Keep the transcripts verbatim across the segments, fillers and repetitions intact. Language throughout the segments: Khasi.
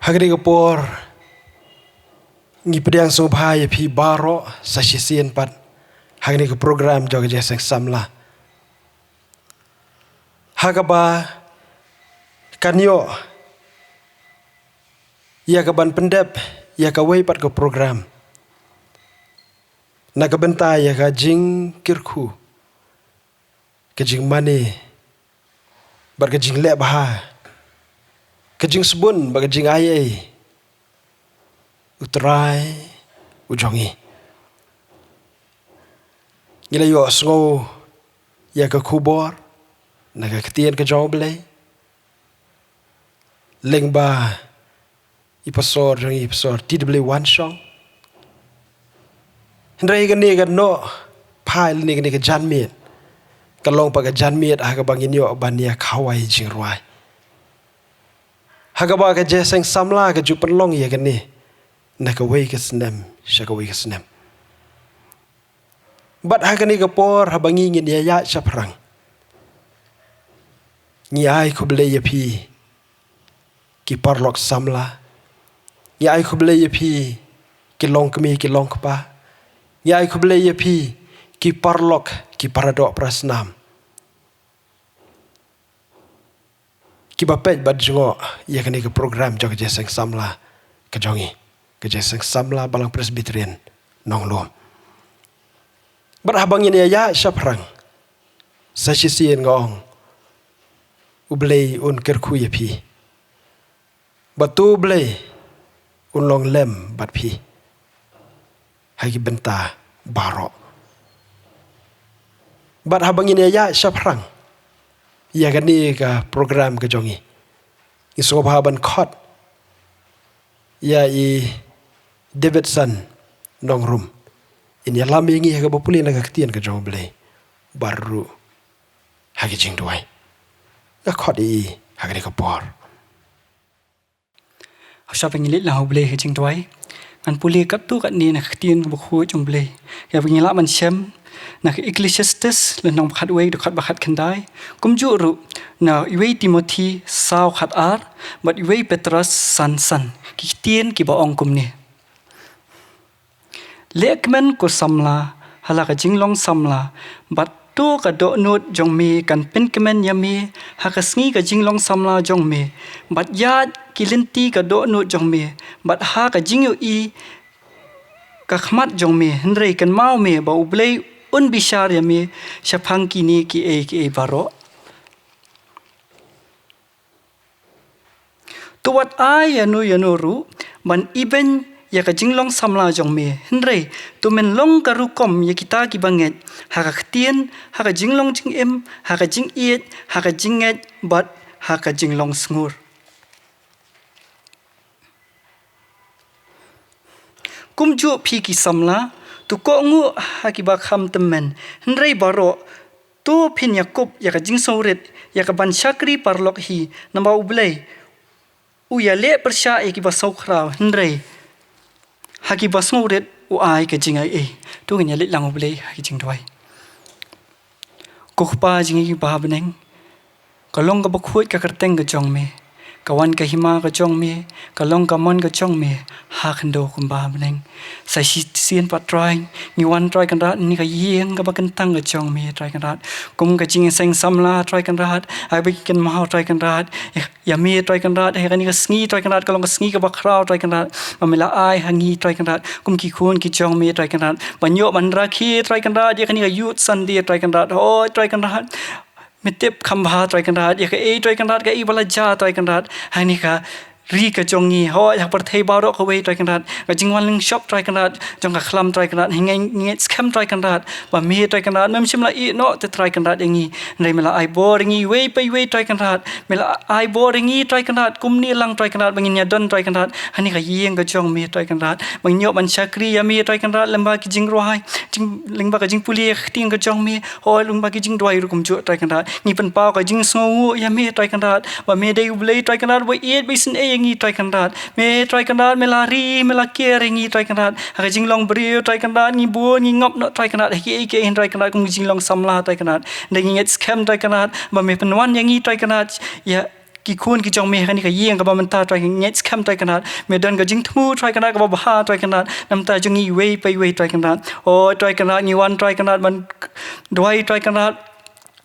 Ha kane ka por ngi pdiang sngewbha ïa phi baroh sa shisien pat ha kane ka program jong ka jingïaseng samla, ha kaba kan ïoh ïa ka ban pyndep ïa kawei pat ka program na ka bynta ïa ka jingkyrkhu, ka jingmane bad ka jingleh bha, ka jingsbun bad ka jingaiei U Trai u jong ngi. Ngi la ïohsngew ïa ka khubor na ka ktien ka jong U Blei lyngba i pastor jong ngi, i pastor T W Wanshong. Hynrei kane ka nongphai lane kane ka janmiet ka long pat ka janmiet ha kaba ngin ïoh ban ïa khawai jingrwai, ha kaba ka jingïaseng samla ka ju pynlong ïa kane na kawei ka snem sha kawei ka snem. Bad ha kane ka por haba ngi ngin ïa ïaid shaphrang, ngi ai khublei ïa phi ki paralok samla, ngi ai khublei ïa phi ki longkmie ki longkpa, ngi ai khublei ïa phi ki paralok ki paradoh parasnam kiba peit bad jngoh ïa kane ka program jong ka jingïaseng samla ka jong ngi, ka jingïaseng samla Balang Presbyterian Nonglum. Bad haba ngin ïa ïaid shaphrang, sa shisien nga ong U Blei un kyrkhu ïa phi, bad to U Blei un long lem bad phi ha ki bynta baroh. Bad haba ngin ïa ïaid shaphrang ïa kane ka program ka jong ngi, ngi sngewbha ban khot ïa i Davidson Nongrum in ïalam ïa ngi ha kaba pule na ka ktien ka jong U Blei bad ruh ha ki jingduwai. Nga khot ïa i ha kane ka por. Hashwa ba ngin leit lang ha U Blei ha jingduwai, ngan pule katto katne na ka ktien kaba khuid jong U Blei, kaba ngi lah ban shem na ka Ecclesiastes lynnong ba khatwei, dkhot ba khatkhyndai, kumjuh ruh na Iwei Timothi saw khatar bad Iwei Petros san san. Ki ktien kiba ong kumne: Leh kmen ko samla ha la ka jinglong samla, bad to ka dohnud jong me kan pynkmen ïa me ha ka sngi ka jinglong samla jong me, bad ïaid ki lynti ka dohnud jong me, bad ha ka jingïohi ka khmat jong me. Hynrei kynmaw me ba U Blei un bishar ïa me shaphang kine kiei kiei baroh. To wat ai ïano ïano ruh ban ibeiñ ïa ka jinglong samla jong me, hynrei to men long ka rukom ïa kita kiba ngeit, ha ka ktien, ha ka jinglong jingim, ha ka jingïeit, ha ka jingngeit bad ha ka jinglong sngur. Kumjuh phi ki samla, to kohnguh ha kiba kham tymmen, hynrei baroh to phin ïakup ïa ka jingsngewrit ïa ka ban shakri paralok hi, namar U Blei u ïaleh pyrshah ïa kiba sngewkhraw, hynrei ha kiba sngewrit u ai ka jingaiei. To ngin ïa leit lang ha U Blei ha ka jingduwai. Ko Kpa jong ngi ba ha bneng, ka long kaba khuid ka kyrteng ka jong me, ka wan ka hima ka jong me, ka long ka mon ka jong me ha khyndew kumba ha bneng. Sa shisien pat Trai, ngi wan Trai Kynrad na ka ïing kaba kyntang ka jong me Trai Kynrad, kum ka jingïaseng samla Trai Kynrad, ai ba ki kynmaw Trai Kynrad ïa me Trai Kynrad, ha kane ka sngi Trai Kynrad, ka long ka sngi kaba khraw Trai Kynrad, ba me la ai ha ngi Trai Kynrad kum ki khun ki jong me Trai Kynrad, ban ïoh ban rakhe Trai Kynrad ïa kane ka Youth Sunday Trai Kynrad. Hooid Trai Kynrad, me tip kham bha Trai Kynrad ïa kaei Trai Kynrad, kaei ba la jia Trai Kynrad ha kane ka ri ka jong ngi, hooid ha ka pyrthei baroh kawei Trai Kynrad. Ka jingwan lyngshop Trai Kynrad jong ka khlam Trai Kynrad, hynrei ngi ngeit skhem Trai Kynrad ba me Trai Kynrad mem shym la ïeh noh te Trai Kynrad ïa ngi, hynrei me la ai bor ïa ngi iwei pa iwei Trai Kynrad. Me la ai bor ïa ngi Trai Kynrad, kumne lang Trai Kynrad ba ngin ïadon Trai Kynrad ha kane ka ïing ka jong me Trai Kynrad, ba ngin ïoh ban shakri ïa me Trai Kynrad lyngba ki jingrwai, jing, lyngba ka jingpule ka ktien ka jong me, hooid lyngba ki jingduwai ruh kumjuh Trai Kynrad. Ngi pynpaw ka jingsngewnguh ïa me Trai Kynrad, ba me dei U Blei Trai Kynrad uba ïeit, ba isynei ïa ngi Trai Kynrad. Me Trai Kynrad me la ri, me la care ïa ngi Trai Kynrad. Ha ka jinglong briew Trai Kynrad ngi bun ngi ngop noh Trai Kynrad ha kiei kiei Trai Kynrad, kum ka jinglong samla Trai Kynrad. Hynrei ngi ngeit skhem Trai Kynrad ba me pynwan ïa ngi Trai Kynrad ïa ki khun ki jong me ha kane ka ïing kaba mynta, Trai Kynrad, ngeit skhem, Trai Kynrad, me don ka jingthmu, Trai Kynrad, kaba bha, Trai Kynrad, na bynta jong ngi iwei pa iwei, Trai Kynrad. O Trai Kynrad, ngi wan, Trai Kynrad, ban duwai, Trai Kynrad,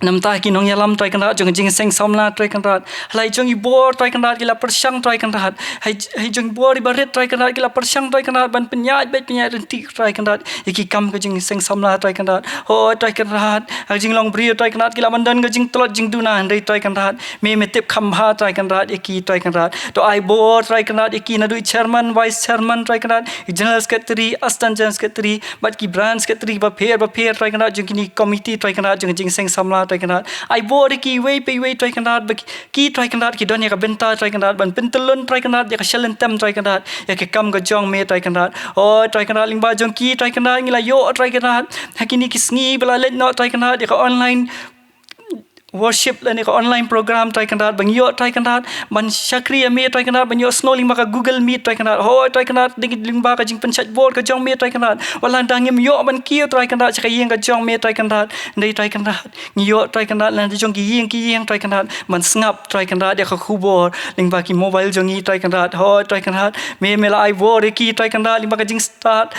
na bynta ki nongïalam, Trai Kynrad, jong ka jingïaseng samla, Trai Kynrad. Ha la i jong i bor, Trai Kynrad, ki la pyrshang, Trai Kynrad. Ha i, ha i jong i bor iba rit, Trai Kynrad, ki la pyrshang, Trai Kynrad, ban pynïaid beit pynïaid ryntih, Trai Kynrad, ïa ki kam ka jingïaseng samla, Trai Kynrad. O Trai Kynrad, ha ka jinglong briew, Trai Kynrad, ki la ban don ka jingtlot jingduna, hynrei, Trai Kynrad, me, me tip kham bha, Trai Kynrad, ïa ki, Trai Kynrad. To ai bor, Trai Kynrad, ïa ki, naduh i chairman, vice chairman, Trai Kynrad, i general secretary, assistant general secretary, bad ki branch secretary bapher bapher, Trai Kynrad, jong kine ki committee, Trai Kynrad, jong ka jingïaseng samla, Trai Kynrad. Ai bor ïa ki iwei pa iwei, Trai Kynrad, ba ki, Trai Kynrad, ki don ïa ka bynta, Trai Kynrad, ban pyntyllun, Trai Kynrad, ïa ka shalynter, Trai Kynrad, ïa ka kam ka jong me, Trai Kynrad. O Trai Kynrad, lyngba jong ki, Trai Kynrad, ngi la ïoh, Trai Kynrad, ha kine ki sngi ba la leit noh, Trai Kynrad, ïa ka online worship lane ka online program, Trai Kynrad, ba ngi ïoh, Trai Kynrad, ban shakri ïa me, Trai Kynrad, ban ïohsngew lyngba ka Google Meet, Trai Kynrad. Hooid, Trai Kynrad, dei lyngba ka jingpynshait bor ka jong me, Trai Kynrad. Wat la da ngim ïoh ban kiew, Trai Kynrad, sha ka ïing ka jong me, Trai Kynrad, hynrei, Trai Kynrad, ngi ïoh, Trai Kynrad, na jong ki ïing ki ïing, Trai Kynrad, ban sngap, Trai Kynrad, ïa ka khubor lyngba ki mobile jong ngi, Trai Kynrad. Hooid, Trai Kynrad, me, me la ai bor ïa ki, Trai Kynrad, lyngba ka jingstad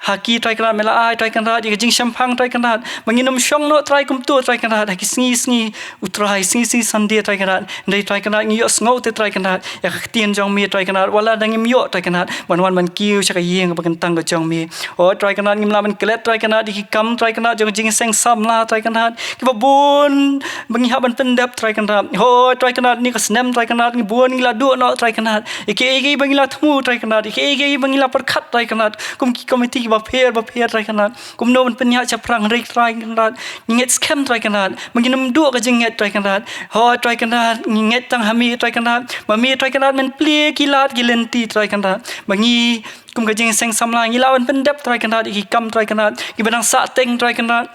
ha ki, Trai Kynrad, me la ai, Trai Kynrad, ïa ka jingshemphang, Trai Kynrad, ba ngin ym shong noh, Trai, kumto, Trai Kynrad, ha ki sngi sngi u Trai, sngi sngi Sunday, Trai Kynrad. Hynrei, Trai Kynrad, ngi ïohsngew te, Trai Kynrad, ïa ka ktien jong me, Trai Kynrad, wat la da ngim ïoh, Trai Kynrad, ban wan ban kiew sha ka ïing kaba kyntang ka jong me. O Trai Kynrad, ngim lah ban klet, Trai Kynrad, ïa ki kam, Trai Kynrad, jong ka jingïaseng samla, Trai Kynrad, kiba bun ba ngi hap ban pyndep, Trai Kynrad. Hooid, Trai Kynrad, kane ka snem, Trai Kynrad, ngi bun ngi la duh noh, Trai Kynrad, ïa kiei kiei ba ngi la thmu, Trai Kynrad, ïa kiei kiei ba ngi la pyrkhat, Trai Kynrad, kum ki committee bapher bapher, Trai Kynrad, kumno ban pynïaid shaphrang, hynrei, Trai Kynrad, ngi ngeit skhem, Trai Kynrad, ba ngin ym duh ka jingngeit, Trai Kynrad. Hooid, Trai Kynrad, ngi ngeit tang ha me, Trai Kynrad, ba me, Trai Kynrad, men plie ki lad ki lynti, Trai Kynrad, ba ngi kum ka jingïaseng samla ngi lah ban pyndep, Trai Kynrad, ïa ki kam, Trai Kynrad, kiba dang sahteng, Trai Kynrad,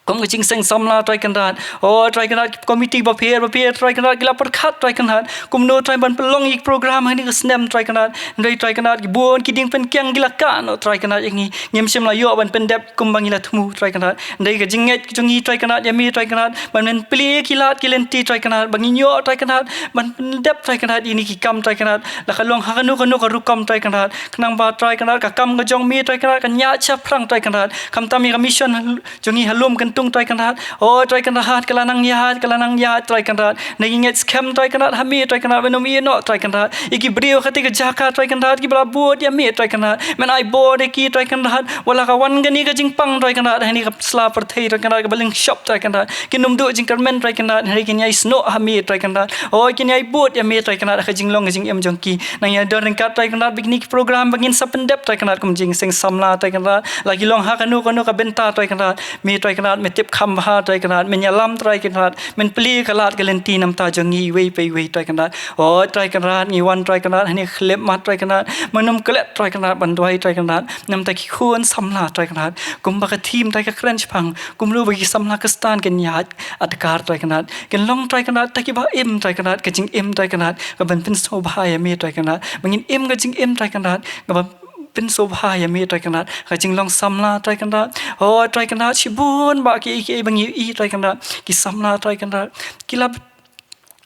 kum ka jingïaseng samla, Trai Kynrad. O Trai Kynrad, ki committee bapher bapher, Trai Kynrad, ki la pyrkhat, Trai Kynrad, kumno, Trai, ban pynlong ïa ki program ha kane ka snem, Trai Kynrad. Hynrei, Trai Kynrad, ki bun ki dieng pynkiang ki la kah noh, Trai Kynrad, ïa ngi, ngim shym la ïoh ban pyndep kumba ngi la thmu, Trai Kynrad. Hynrei ka jingngeit jong ngi, Trai Kynrad, ïa me, Trai Kynrad, ba men plie ki lad ki lynti, Trai Kynrad, ba ngin ïoh, Trai Kynrad, ban pyndep, Trai Kynrad, ïa kine ki kam, Trai Kynrad, la ka long ha kano kano ka rukom, Trai Kynrad, khnang ba, Trai Kynrad, ka kam ka jong me, Trai Kynrad, kan ïaid shaphrang, Trai Kynrad, khamtam ïa ka mission jong ngi ha Lum Kyntung, Trai Kynrad. O Trai Kynrad, ka la nang ïaid, ka la nang ïaid, Trai Kynrad. Ngi ngeit skhem, Trai Kynrad, ha me, Trai Kynrad, men ym ïehnoh, Trai Kynrad, ïa ki briew ha kata ka jaka, Trai Kynrad, kiba la bud ïa me, Trai Kynrad, men ai bor ïa ki, Trai Kynrad, wat la ka wan kane ka jingpang, Trai Kynrad, ha kane ka sla pyrthei, Trai Kynrad, kaba lyngshop, Trai Kynrad, kin ym duh jingkyrmen, Trai Kynrad, hynrei kin ïai snoh ha me, Trai Kynrad. O kin ïai bud ïa me, Trai Kynrad, ha ka jinglong ka jingim jong ki. Nang ïa don ryngkat, Trai Kynrad, bad kine ki program ba ngin sa pyndep, Trai Kynrad, kum jingïaseng samla, Trai Kynrad, la ki long ha kano kano ka bynta, Trai Kynrad, me, Trai Kynrad, me tip kham bha, Trai Kynrad, men ïalam, Trai Kynrad, men plie ka lad ka lynti na bynta jong ngi iwei pa iwei, Trai Kynrad. O Trai Kynrad, ngi wan, Trai Kynrad, ha kane ka khyllipmat, Trai Kynrad, men ym klet, Trai Kynrad, ban duwai, Trai Kynrad, na bynta ki khun samla, Trai Kynrad, kumba ka theme, Trai, ka kren shaphang kumno ba ki samla Khristan kin ïaid adkar, Trai Kynrad, kin long, Trai Kynrad, da kiba im, Trai Kynrad, ka jingim, Trai Kynrad, kaban pynsngewbha ïa me, Trai Kynrad, ba ngin im ka jingim, Trai Kynrad, kaban pynsngewbha ïa me, Trai Kynrad, ka jinglong samla, Trai Kynrad. O Trai Kynrad, shibun bah kiei kiei ba ngi ïohi, Trai Kynrad, ki samla, Trai Kynrad, ki la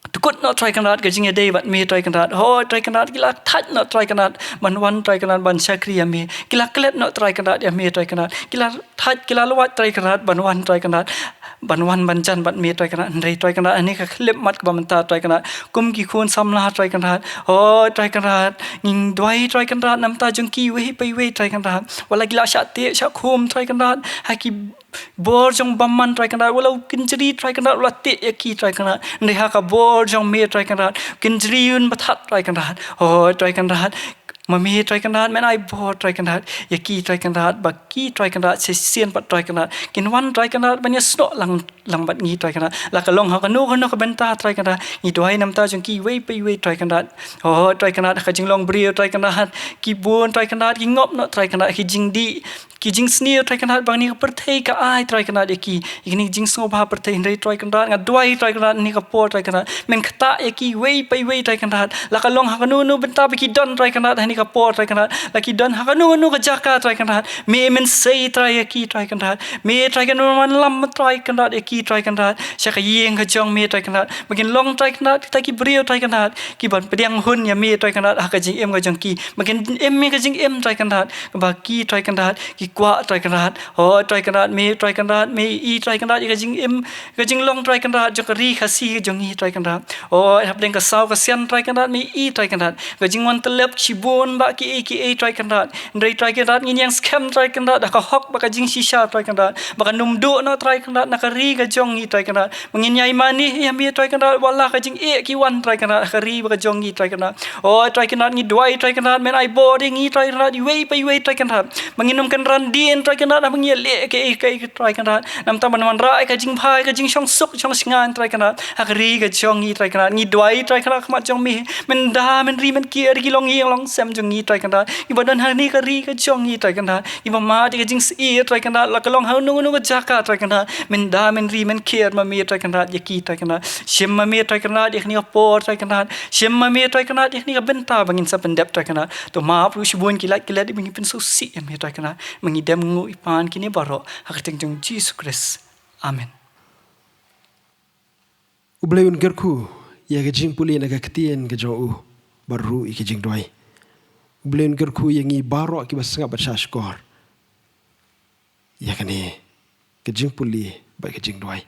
dkut noh, Trai Kynrad, ka jingïadei bad me, Trai Kynrad. O Trai Kynrad, ki la thait noh, Trai Kynrad, ban wan, Trai Kynrad, ban shakri ïa me. Ki la klet noh, Trai Kynrad, ïa me, Trai Kynrad, ki la thait, ki la lwait, Trai Kynrad, ban wan, Trai Kynrad, ban wan ban jan bad me, Trai Kynrad. Hynrei, Trai Kynrad, ha kane ka khyllipmat kaba mynta, Trai Kynrad, kum ki khun samla, Trai Kynrad, o Trai Kynrad, ngin duwai, Trai Kynrad, na bynta jong ki iwei pa iwei, Trai Kynrad, wat la ki la shah teh shah khum, Trai Kynrad, ha ki bor jong bymman, Trai Kynrad, wat la u kynjri, Trai Kynrad, u la teh ïa ki, Trai Kynrad, hynrei ha ka bor jong me, Trai Kynrad, kynjri un bathat, Trai Kynrad. O Trai Kynrad, ma me, Trai Kynrad, men ai bor, Trai Kynrad, ïa ki, Trai Kynrad, ba ki, Trai Kynrad, shisien pat, Trai Kynrad, kin wan, Trai Kynrad, ban ïasnoh lang lang bad ngi, Trai Kynrad, la ka long ha kano kano ka bynta, Trai Kynrad, ngi duwai na bynta jong ki iwei pa iwei, Trai Kynrad. O Trai Kynrad, ka jinglong briew, Trai Kynrad, ki bun, Trai Kynrad, ki ngop noh, Trai Kynrad, ki jingdih, ki jingsniew, Trai Kynrad, ba kane ka pyrthei ka ai, Trai Kynrad, ïa ki, ïa kine ki jingsngewbha pyrthei, hynrei, Trai Kynrad, nga duwai, Trai Kynrad, ha kane ka por, Trai Kynrad, men ktah ïa ki iwei pa iwei, Trai Kynrad, la ka long ha kano kano bynta ba ki don, Trai Kynrad, ha kane ka por, Trai Kynrad, la ki don ha kano kano ka jaka, Trai Kynrad. Me men sei, Trai, ïa ki, Trai Kynrad. Me, Trai Kynrad, men lam, Trai Kynrad, ïa ki, Trai Kynrad, sha ka ïing ka jong me, Trai Kynrad. Ba kin long, Trai Kynrad, kita ki briew, Trai Kynrad, ki ban pdiang hun ïa me, Trai Kynrad, ha ka jingim ka jong ki. Ba kin im ïa ka jingim, Trai Kynrad, ba ki, Trai Kynrad, ki kwah, Trai Kynrad. O Trai Kynrad, me, Trai Kynrad, me i, Trai Kynrad, ïa ka jingim ka jinglong, Trai Kynrad, jong ka ri Khasi ka jong ngi, Trai Kynrad. O, hapdeng ka saw ka sian, Trai Kynrad, me i, Trai Kynrad, ka jingwan tylep shibun ba kiei kiei, Trai Kynrad. Hynrei, Trai Kynrad, ngin ïeng skhem, Trai Kynrad, da ka hok bad ka jingshisha, Trai Kynrad, bad kan ym duh noh, Trai Kynrad, na ka ri ka jong ngi, Trai Kynrad. Ba ngin ïai mane ïa me, Trai Kynrad, wat la ka jingeh ki wan, Trai Kynrad, ha ka ri bad ka jong ngi, Trai Kynrad. O Trai Kynrad, ngi duwai, Trai Kynrad, men ai bor ïa ngi, Trai Kynrad, iwei pa iwei, Trai Kynrad. Ba ngin ym kynran dien, Trai Kynrad, haba ngi leh kaei kaei, Trai Kynrad. Namar ban wanrah ïa ka jingbha, ïa ka jingshongsuk shongsngain, Trai Kynrad, ha ka ri ka jong ngi, Trai Kynrad. Ngi duwai, Trai Kynrad, ha khmat jong me. Men da men ri men kiar ïa ki longïing longsem jong ngi, Trai Kynrad, kiba don hangne ha ka ri ka jong ngi, Trai Kynrad, kiba mad ïa ka jingsyier, Trai Kynrad, la ka long ha kano kano ka jaka, Trai Kynrad. Men da men ri men kiar ma me, Trai Kynrad, ïa ki, Trai Kynrad. Shim ma me, Trai Kynrad, ïa kane ka por, Trai Kynrad. Shim ma me, Trai Kynrad, ïa kane ka bynta ba ngin sa pyndep, Trai Kynrad. To map ruh shibun ki lait ki lait ba ngi pynsngewsih ïa me, Trai Kynrad. Ba ngi dem nguh i pan kine baroh, ha ka kyrteng jong Jisu Khrist. Amen. U Blei un kyrkhu ïa ka jingpule na ka ktien ka jong u, bad ruh ïa ka jingduwai. U Blei un kyrkhu ïa ngi baroh kiba sngap bad shahshkor ïa kane ka jingpule bad ka jingduwai.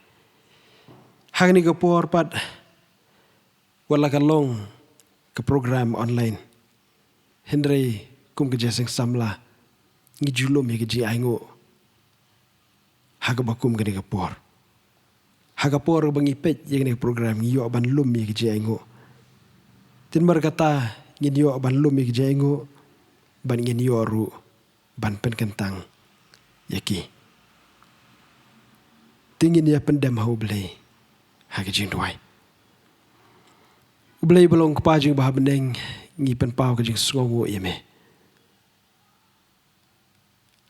Ha kane ka por pat, wat la ka long ka program online, hynrei kum ka Jingïaseng Samla, ngi ju lum ïa ka jingainguh ha kaba kum kane ka por. Ha ka por ba ngi peit ïa kane ka program, ngi ïoh ban lum ïa ka jingainguh. Te namar kata, ngin ïoh ban lum ïa ka jingainguh, bad ngin ïoh ruh ban pynkyntang ïa ki. Te ngin ïa pyndem ha U Blei ha ka jingduwai. U Blei ba long Kpa jong ngi ba ha bneng, ngi pynpaw ka jingsngewnguh ïa me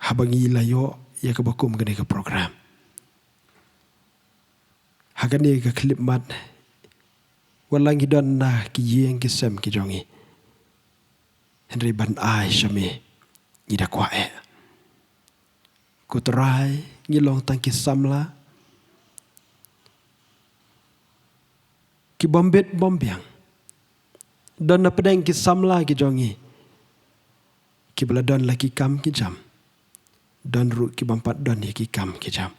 haba ngi la ïoh ïa kaba kum kane ka program. Ha kane ka khyllipmat, wat la ngi don na ki ïing ki sem ki jong ngi, hynrei ban ai sha me, ngi da kwah eh. Ko Trai, ngi long tang ki samla ki bym bit bym biang. Don na pdeng ki samla ki jong ngi kiba la don la ki kam ki jam. Don ruh ki bym pat don ïa ki kam ki jam.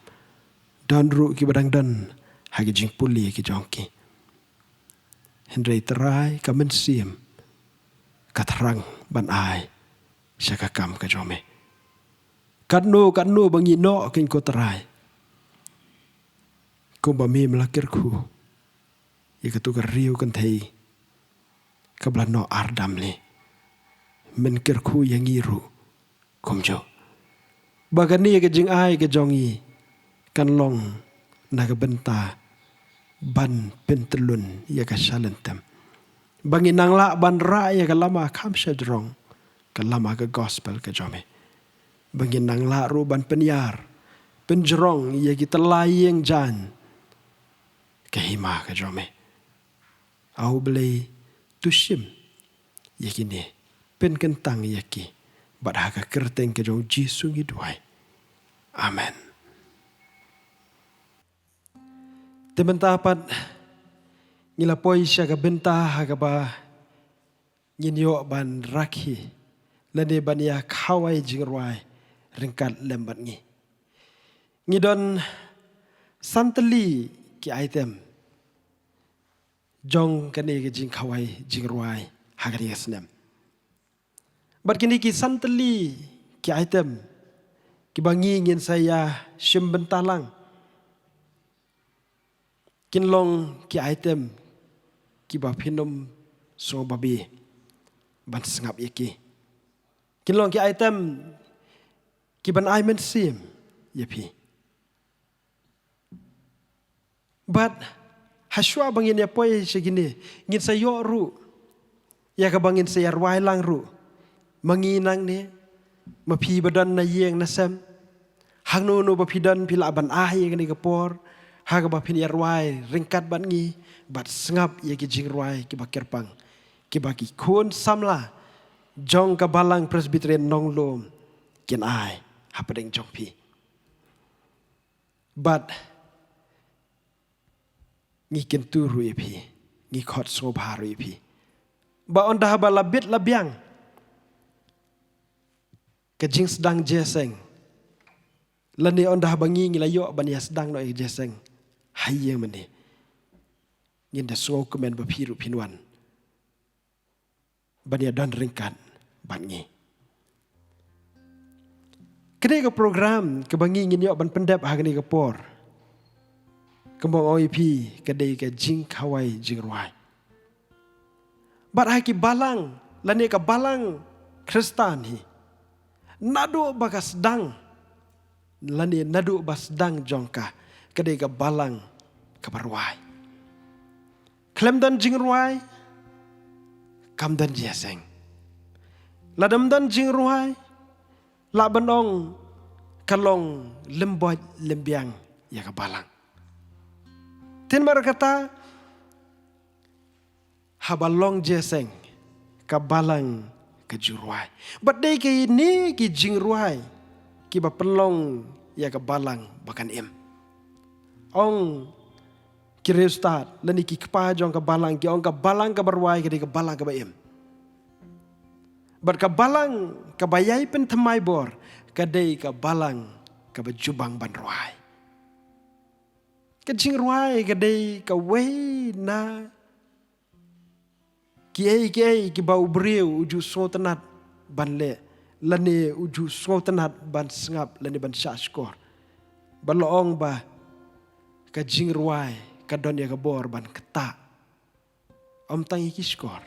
Don ruh kiba dang don ha ki jingpule ki jong ki. Hynrei Trai, ka mynsiem ka thrang ban ai sha ka kam ka jong me. Katno katno ba ngi noh kein, ko Trai, kumba me me la kyrkhu ïa kato ka riew kynthei kaba la noh ar damli, men kyrkhu ïa ngi ruh kumjuh, ba kane ka jingai ka jong ngi kan long na ka bynta ban pyntyllun ïa ka shalynter, ba ngin nang lah ban rah ïa ka lama kham shajrong, ka lama ka gospel ka jong me, ba ngin nang lah ruh ban pynïar pynjrong ïa kita ki ïing jaiñ ka hima ka jong me. A U Blei, to shim ïa kine, pynkyntang ïa ki, bad ha ka kyrteng ka jong U Jisu ngi duwai. Amen. Te mynta pat ngi la poi sha ka bynta ha kaba ngin ïoh ban rakhe lane ban ïa khawai jingrwai ryngkat lem bad ngi. Ngi don san tylli ki item jong kane ka jingkhawai jingrwai ha kane ka snem. Bad kine ki san tylli ki item kiba ngi ngin sa ïa shim bynta lang, kin long ki item kiba phin ym sngewbabe ban sngap ïa ki. Kin long ki item kiban ai mynsiem ïa phi. Bad hashwa ba ngin ïa poi sha kine, ngin sa ïoh ruh ïa kaba ngin sa ïa rwai lang ruh. Ma ngi nangne, ma phi ba don na ïing na sem, hangno no ba phi don, phi lah ban ai ïa kane ka por ha kaba phin ïa rwai ryngkat bad ngi, bad sngap ïa ki jingrwai kiba kyrpang kiba ki khun samla jong ka Balang Presbyterian Nonglum kin ai hapdeng jong phi. Bad ngi kyntu ruh ïa phi, ngi khot sngewbha ruh ïa phi ba ynda haba la bit la biang ka jingsdang jingïaseng, lane ynda haba ngi ngi la ïoh ban ïasdang noh ïa ka jingïaseng ha ïing mynne, ngin da sngewkmen ba phi ruh phin wan ban ïadon ryngkat bad ngi. Kane ka program kaba ngi ngin ïoh ban pyndep ha kane ka por, kumba nga ong ïa phi, ka dei ka jingkhawai jingrwai. Bad ha ki balang, lane ka balang Khristan hi, naduh ba ka sdang, lane naduh ba sdang jong ka, ka dei ka balang kaba rwai. Khlem don jingrwai, kam don jingïaseng. Lada ym don jingrwai, lah ban ong ka long lymboit lymbiang ïa ka balang. Te namar kata, haba long jingïaseng, ka balang ka ju rwai. Bad dei kine ki jingrwai kiba pynlong ïa ka balang ba kan im. Ong ki riewstad lane ki kpa jong ka balang, ki ong ka balang kaba rwai ka dei ka balang kaba im. Bad ka balang kaba ïai pynthymmai bor ka dei ka balang kaba ju bang ban rwai. Ka jingrwai ka dei kawei na kiei kiei kiba u briew u ju sngewtynnat ban leh, lane u ju sngewtynnat ban sngap, lane ban shah shkor. Ba la ong ba ka jingrwai ka don ïa ka bor ban ktah, ym tang ïa ki shkor,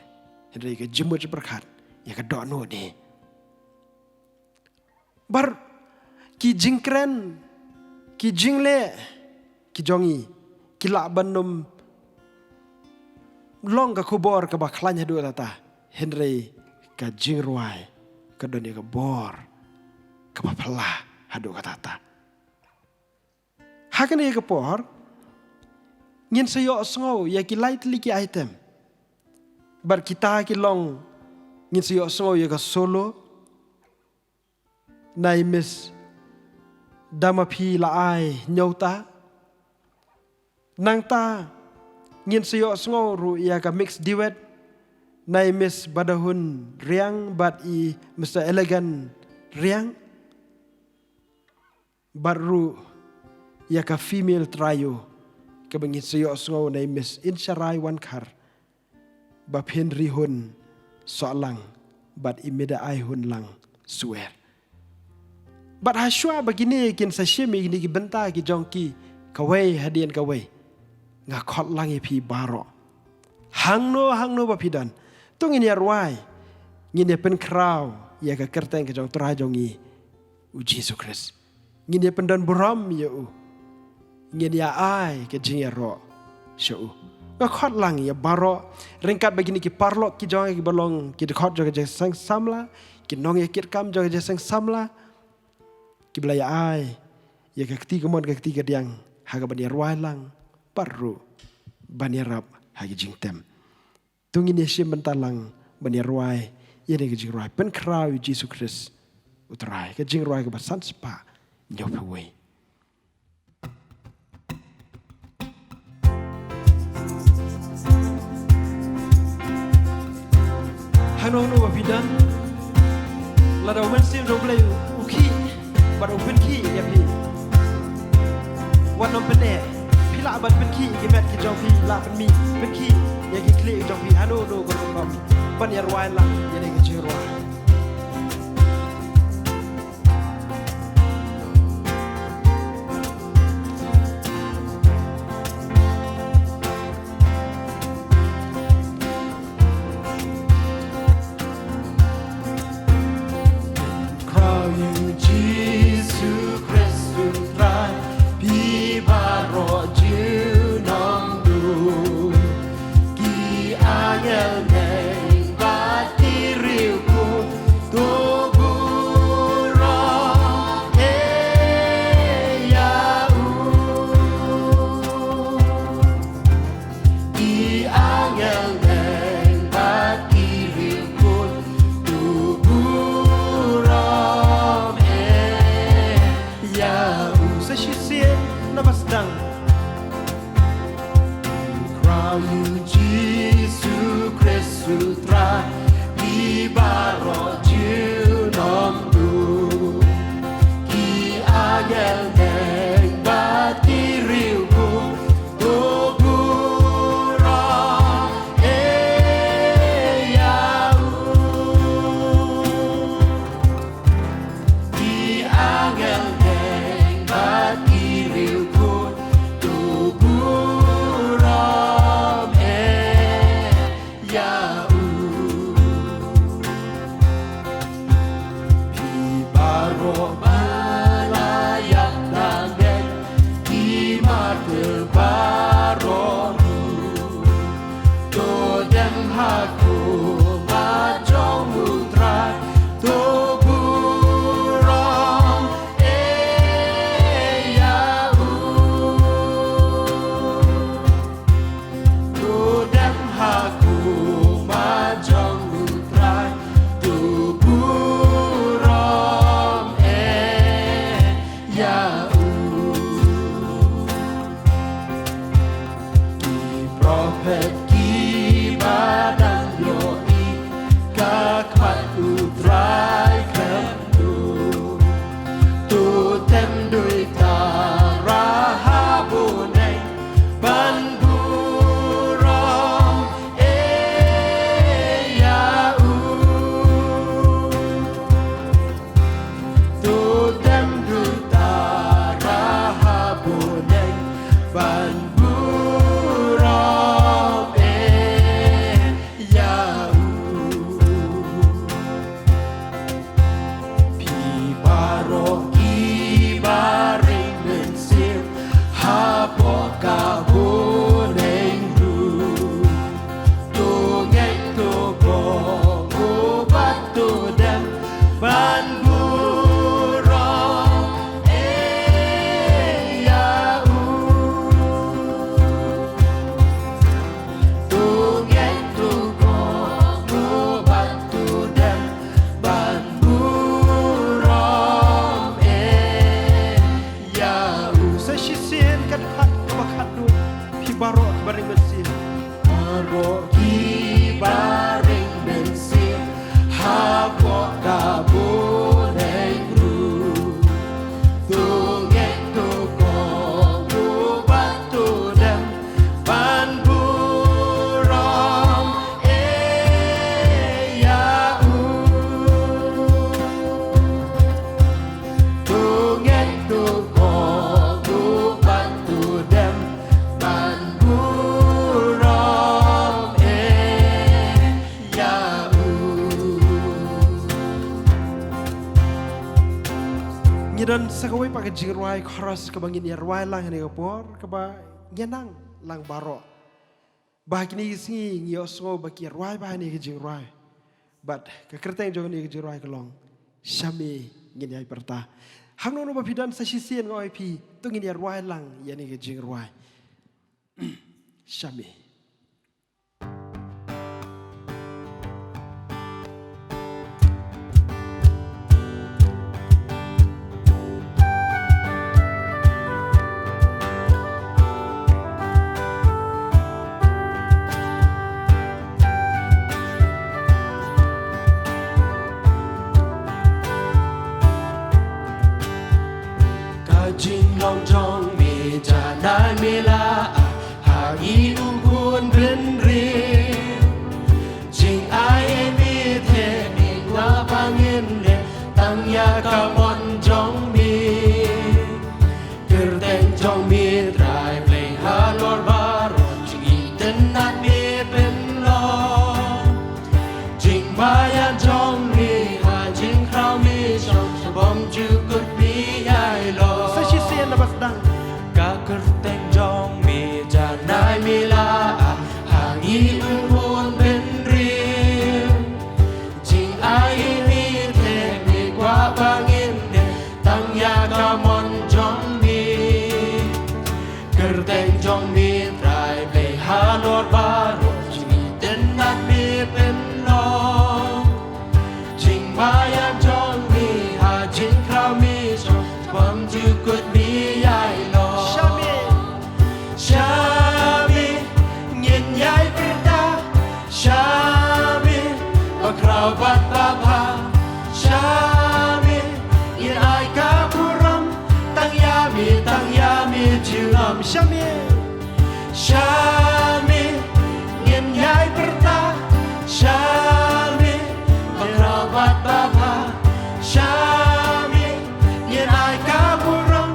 hynrei ka jingmut jingpyrkhat ïa ka dohnud hi. Bad ki jingkren, ki jingleh ki jong ngi ki lah ban ym long ka khubor kaba khlaiñ haduh katta, hynrei ka jingrwai ka don ïa ka bor kaba phylla haduh katta. Ha kane ka por ngin sa ïohsngew ïa ki lai tylli ki item. Bad kita ki long, ngin sa ïohsngew ïa ka solo na i Miss Damaphilai Nyota. Nangta ngin sa ïohsngew ruh ïa ka mixed duet na i Miss Badahun Riang bad i Mister Elegant Riang. Bad ruh ïa ka female trio kaba ngin sa ïohsngew na i Miss Insharai Wankhar, Baphenrihun Sohlang bad i Midaihunlang Suer. Bad hashwa ba kine kin sa shim ïa kine ki bynta ki jong ki kawei hadien kawei, nga khot lang ïa phi baroh, hangno hangno ba phi don, to ngin ïa rwai, ngin ïa pynkhraw ïa ka kyrteng ka jong u Trai jong ngi u Jisu Khrist. Ngin ïa pyndon burom ïa u, ngin ïa ai ka jingïaroh sha u. Nga khot lang ïa baroh, ryngkat bad kine ki paralok ki jong ngi kiba long ki dkhot jong ka Jingïaseng Samla, ki nongïakitkam jong ka Jingïaseng Samla, kiba la ïa ai ïa ka kti kamon ka kti kadiang ha kaban ïa rwai lang bad ruh ban ïarap ha ki jingtem. To ngin ïa shim bynta lang ban ïa rwai ïa kane ka jingrwai pynkhraw ïa u Jisu Khrist u Trai, ka jingrwai kaba san spah hynñiew phew wei. Hangno hangno ba phi don, lada u Mynsiem jong U Blei u khih bad u pynkhih ïa phi, wat nym pyneh. Phi lah ban pynkhih ïa ki met ki jong phi, lah pynmih, pynkhih ïa ki khlieh ki jong phi, hangno hangno ka rukom, ban ïa rwai lang ïa kane ka jingrwai. Khraw ïa u Jisu Khrist u Trai, phi baroh junom. Ki angel neng bad ki riewkhuid to burom ïa u. Ki angel neng bad ki riewkhuid to Naba sdang. Khraw ïa u Jisu Khrist u Trai, ki baroh junom u. Ki angel bad ki riewkhuid, to burom ïa u. Ki angel bad ki riewkhuid, to burom ïa u. Phi baroh ba la ïap da ngeit, ki martir baroh ruh, to dem ha khmat jong u Trai, to burom ïa u. To dem ha khmat jong u Trai, to burom ïa u. Ki prophet kiba dang ïohi ka khmat u Trai khlem duh, to tem duh tara ha bneng ban burom ïa u. To tem duh tara ha bneng ban burom ïa u. Phi baroh kiba ring mynsiem hapoh ka bneng ruh, to ngeit, to kohnguh bad to dem ban burom ïa u. To ngeit, to kohnguh bad to dem ban burom ïa u. Sa shisien ka dkhot kaba khatduh, phi baroh kiba ring mynsiem. Baroh kiba ring mynsiem hapoh ka bneng ruh, to ngeit, to kohnguh bad to dem ban burom ïa u. To ngeit, to kohnguh bad to dem ban burom ïa u. Ngi don sa kawei pat ka jingrwai chorus kaba ngin ïa rwai lang ha kane ka por, kaba ngi nang lang baroh. Ba ha kine ki sngi ngi ïohsngew ba ki rwai bha ïa kane ka jingrwai. Bad ka kyrteng jong kane ka jingrwai ka long Sha Me Ngin Ïai Pyrta. Hangno hangno ba phi don, sa shisien nga ong ïa phi, to ngin ïa rwai lang ïa kane ka jingrwai. Sha Me. Ka jinglong jong me janai me la ai ha ngi u khun bynriew. Jingai ei me theh me kwah ba ngin leh tang ïa ka mon jong me. Kyrteng jong me Trai Blei halor baroh, jingïeit tynnat me pynlong. Jingmaian jong me ha jingkhraw me shong, sha bymjukut me ïai long. Sa shisien na ba sdang. Ka kyrteng jong me janai me la ai ha ngi u khun bynriew. Jingai ei me theh me kwah ba ngin leh tang ïa ka mon jong me. Kyrteng jong me Trai Blei halor baroh, jingïeit tynnat me pynlong. Jingmaian jong me ha jingkhraw me shong, sha bymjukut me ïai long. Sha Shami. Shami, ngin ïai pyrta. Shami, ba khraw bad ba bha. Shami, ngin ai ka burom.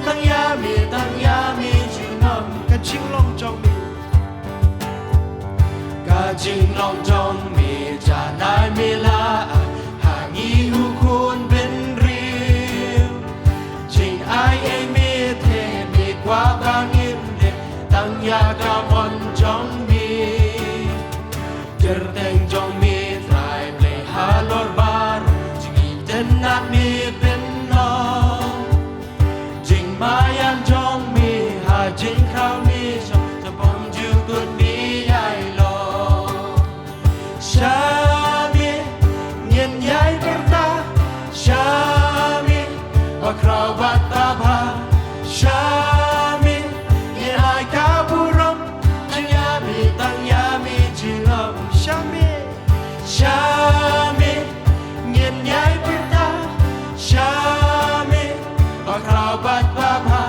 Tang ïa mi, tang ïa mi junom. Ka jinglong jong mi. Ka jinglong jong mi, janai mi la ai ha ngi u khun bynriew. Jingai ei mi, te mi kwah ba ngin leh tang ïa ka mon jong mi. Kyrteng jong mi Trai Blei halor baroh, jingïatynnat mi pynlong. Jingmaïan jong mi ha jingkhraw mi shong, shaphang jukut mi ïai long. Shami, ngin ïai pyrta. Shami, ba khraw bad ba bha. Shami, ngin ai ka burom. Tang ïa mi, tang ïa mi junom. Shami. Shami, ngin ïai pyrta. Shami, ba khraw bad ba bha.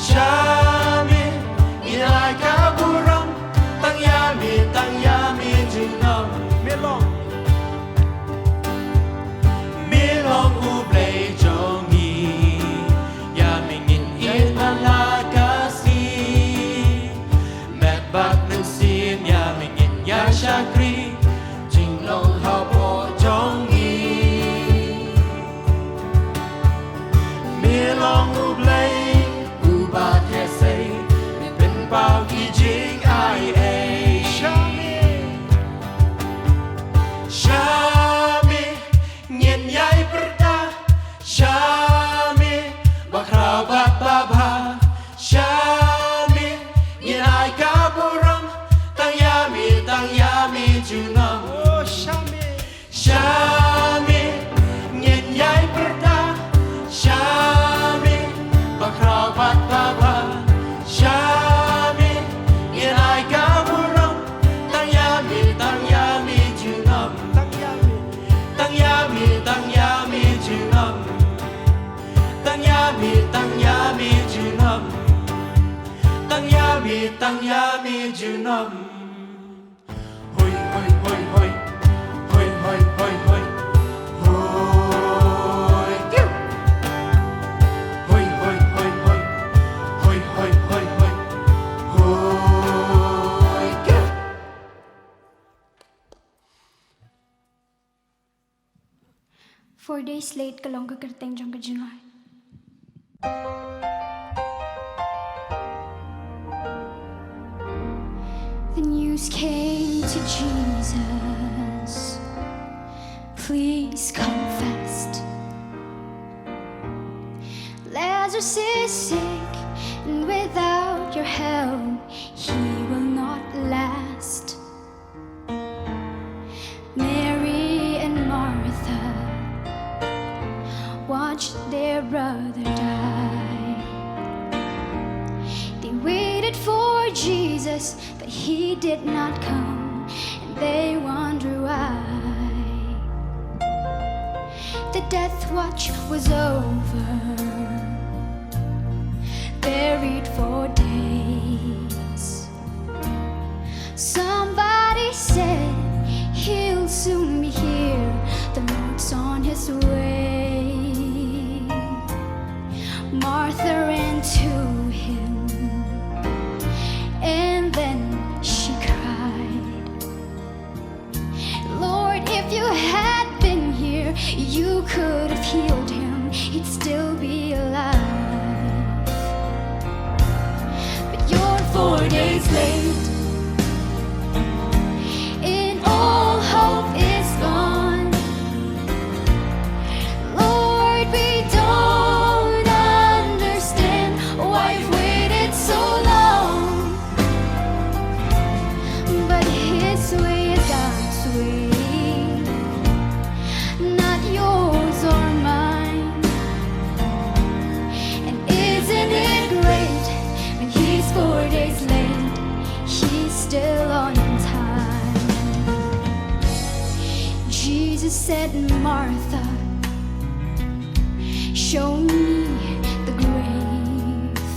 Shami, ngin ai ka burom. Tang ïa mi, tang ïa mi junom. Mi long. Mi long U Blei jong ngi. Ïa mi ngin ïeit man la ka sngi. Met bad mynsiem ïa mi ngin ïa shakri, jinglong hapoh jong ngi. Mi long U Blei, uba thiah sei, mi pynpaw ki jingai ei. Shami. Shami, ngin ïai pyrta. Shami, ba khraw bad ba bha. Shami, ngin ai ka burom. Tang ïa mi, tang ïa mi junom. Oh, shami. Shami, ngin ïai pyrta. Shami, ba khraw bad ba bha. Shami, ngin ai ka burom. Tang ïa mi, tang ïa mi junom. Tang ïa mi. Tang ïa mi, tang ïa mi junom. Tang ïa mi, tang ïa mi junom. Tang ïa mi, tang ïa mi junom. Hoi, hoi, hoi, hoi. Hoi, hoi, hoi, hoi. Hoi, kiu. Hoi, hoi, hoi, hoi. Hoi, hoi, hoi, hoi. Hoi, kiu. Four days late ka long ka kyrteng jong ka jingai. The news came to Jesus, "Please come fast. Lazarus is sick, and without your help, he will not last." Mary and Martha watched their brother die. They waited for Jesus, but he did not come, and they wonder why. The death watch was over, buried for days. Somebody said, "He'll soon be here. The Lord's on his way." Martha ran to him, and then she cried, "Lord, if you had been here, you could have healed him. He'd still be alive. But you're four days late, and all hope is gone. Lord, we don't understand why you've waited so long." But his way is God's way, not yours or mine. And isn't it great, when he's four days late, he's still on time? Jesus said, "Martha, show me the grave."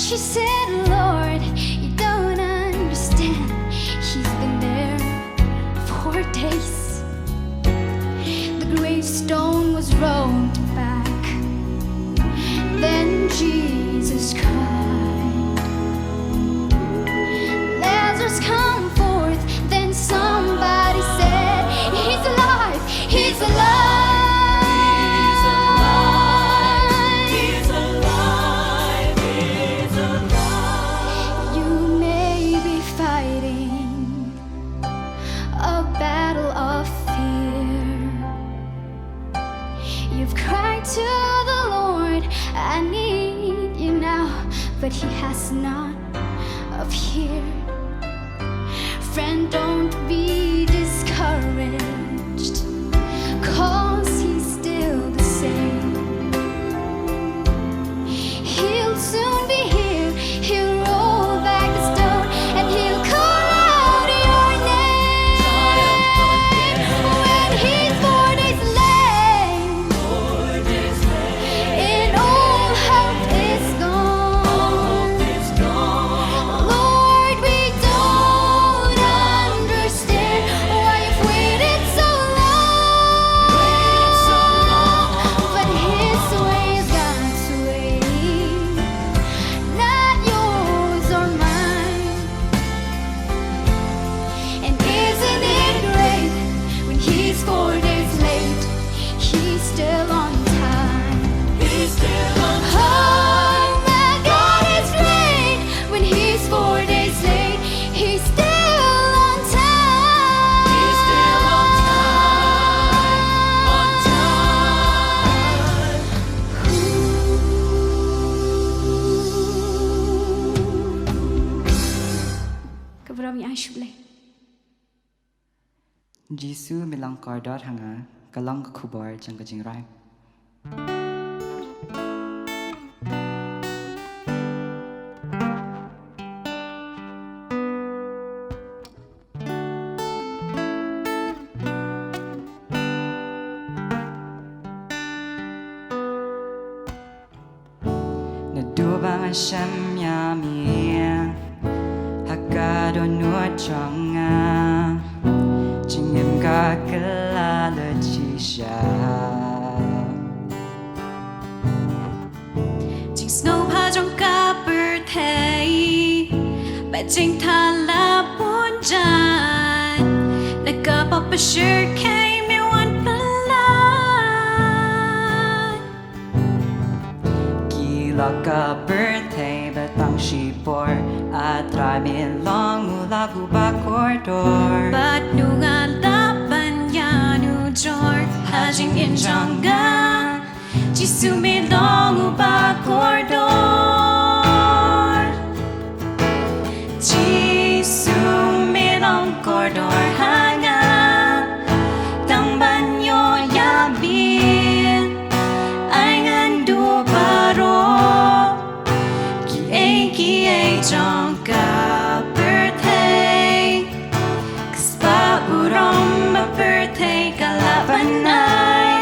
She said, "Lord, you don't understand. He's been there four days." The gravestone was rolled back. Then Jesus cried, "Lazarus, come forth." Then somebody said, "He's alive, he's alive." He's alive, he's alive, he's alive. You may be fighting a battle of fear. You've cried to the Lord, "I need you now," but he has not appeared. Friend, don't be discouraged, 'cause he's still the same. He'll soon be here. He'll roll back the stone and he'll call out your name. When he's four days late and all hope is gone, Lord, we don't understand why you've waited so long. But his way is God's way, not yours or mine. And isn't it great, when he's four days late, he's still on time? He's still on time. Oh, my God is great. When he's four days late, he's still on time. He's still on time. On time. Ka burom ïa shuh lei. Jisu, me long kordor ha nga, ka long ka khubor jong ka jingrwai. Naduh ba nga shem ïa me ha ka dohnud jong nga, jingim ka kylla leit shisha. Jingsngewbha jong ka pyrthei bad jingthala bun jait, na ka pop pyrshah me wan pynlait. Ki la ka pyrthei ba tang shipor, A Trai me long u la u ba kordor. Bad u nga la ban ïanujor ha jingim jong nga. Jisu me long u ba kordor. Jisu me long kordor ha nga, tang ban ïoh ïa me. Ai ngan duh baroh kiei kiei jong ka pyrthei. Ka spah burom ba pyrthei ka lah ban ai,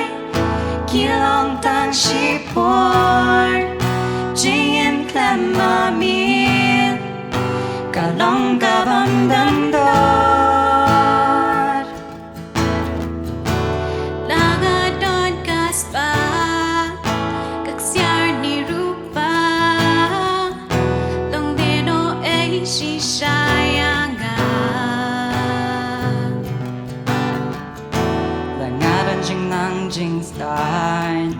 ki long tang shipor. Jingim khlem ma me ka long kaba ym don dor. La nga don ka spah, ka ksiar ne rupa, long dei noh ei shisha ïa nga. La nga don jingnang jingstad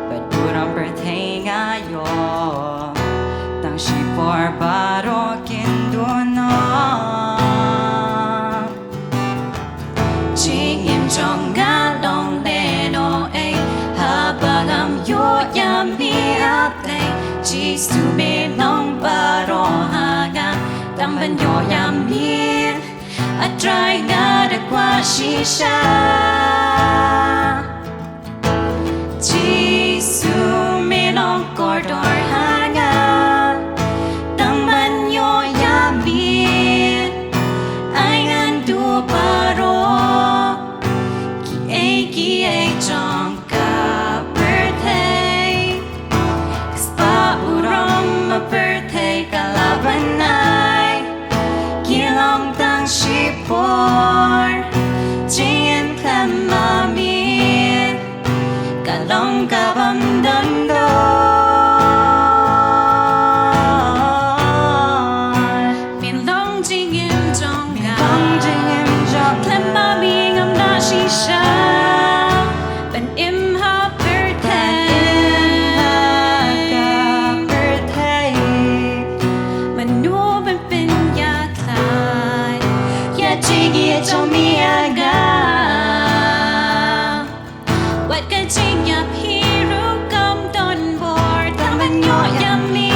bad burom pyrthei nga ïoh, tang shipor baroh kin duh noh. Jingim jong nga long dei noh ei haba ngam ïoh ïa me, A Blei. Jisu me long baroh ha nga, tang ban ïoh ïa me, A Trai, nga da kwah shisha. Jisu me long kordor ha nga, tang ban ïoh ïa me. Ai ngan duh baroh kiei kiei jong ka pyrthei. Ka spah burom ba pyrthei ïoh ïa me,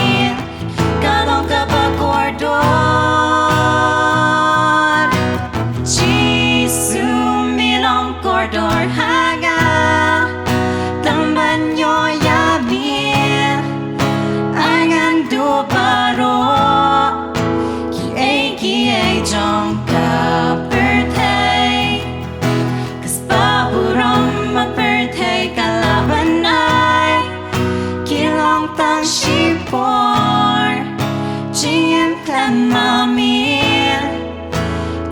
ka long kaba kordor. Jisu, me long kordor ha nga, tang ban ïoh ïa me. Ai ngan duh baroh kiei kiei jong ka pyrthei. Ka spah burom ma pyrthei ka la ban ai, ki long tang shipor. Jingim khlem ma me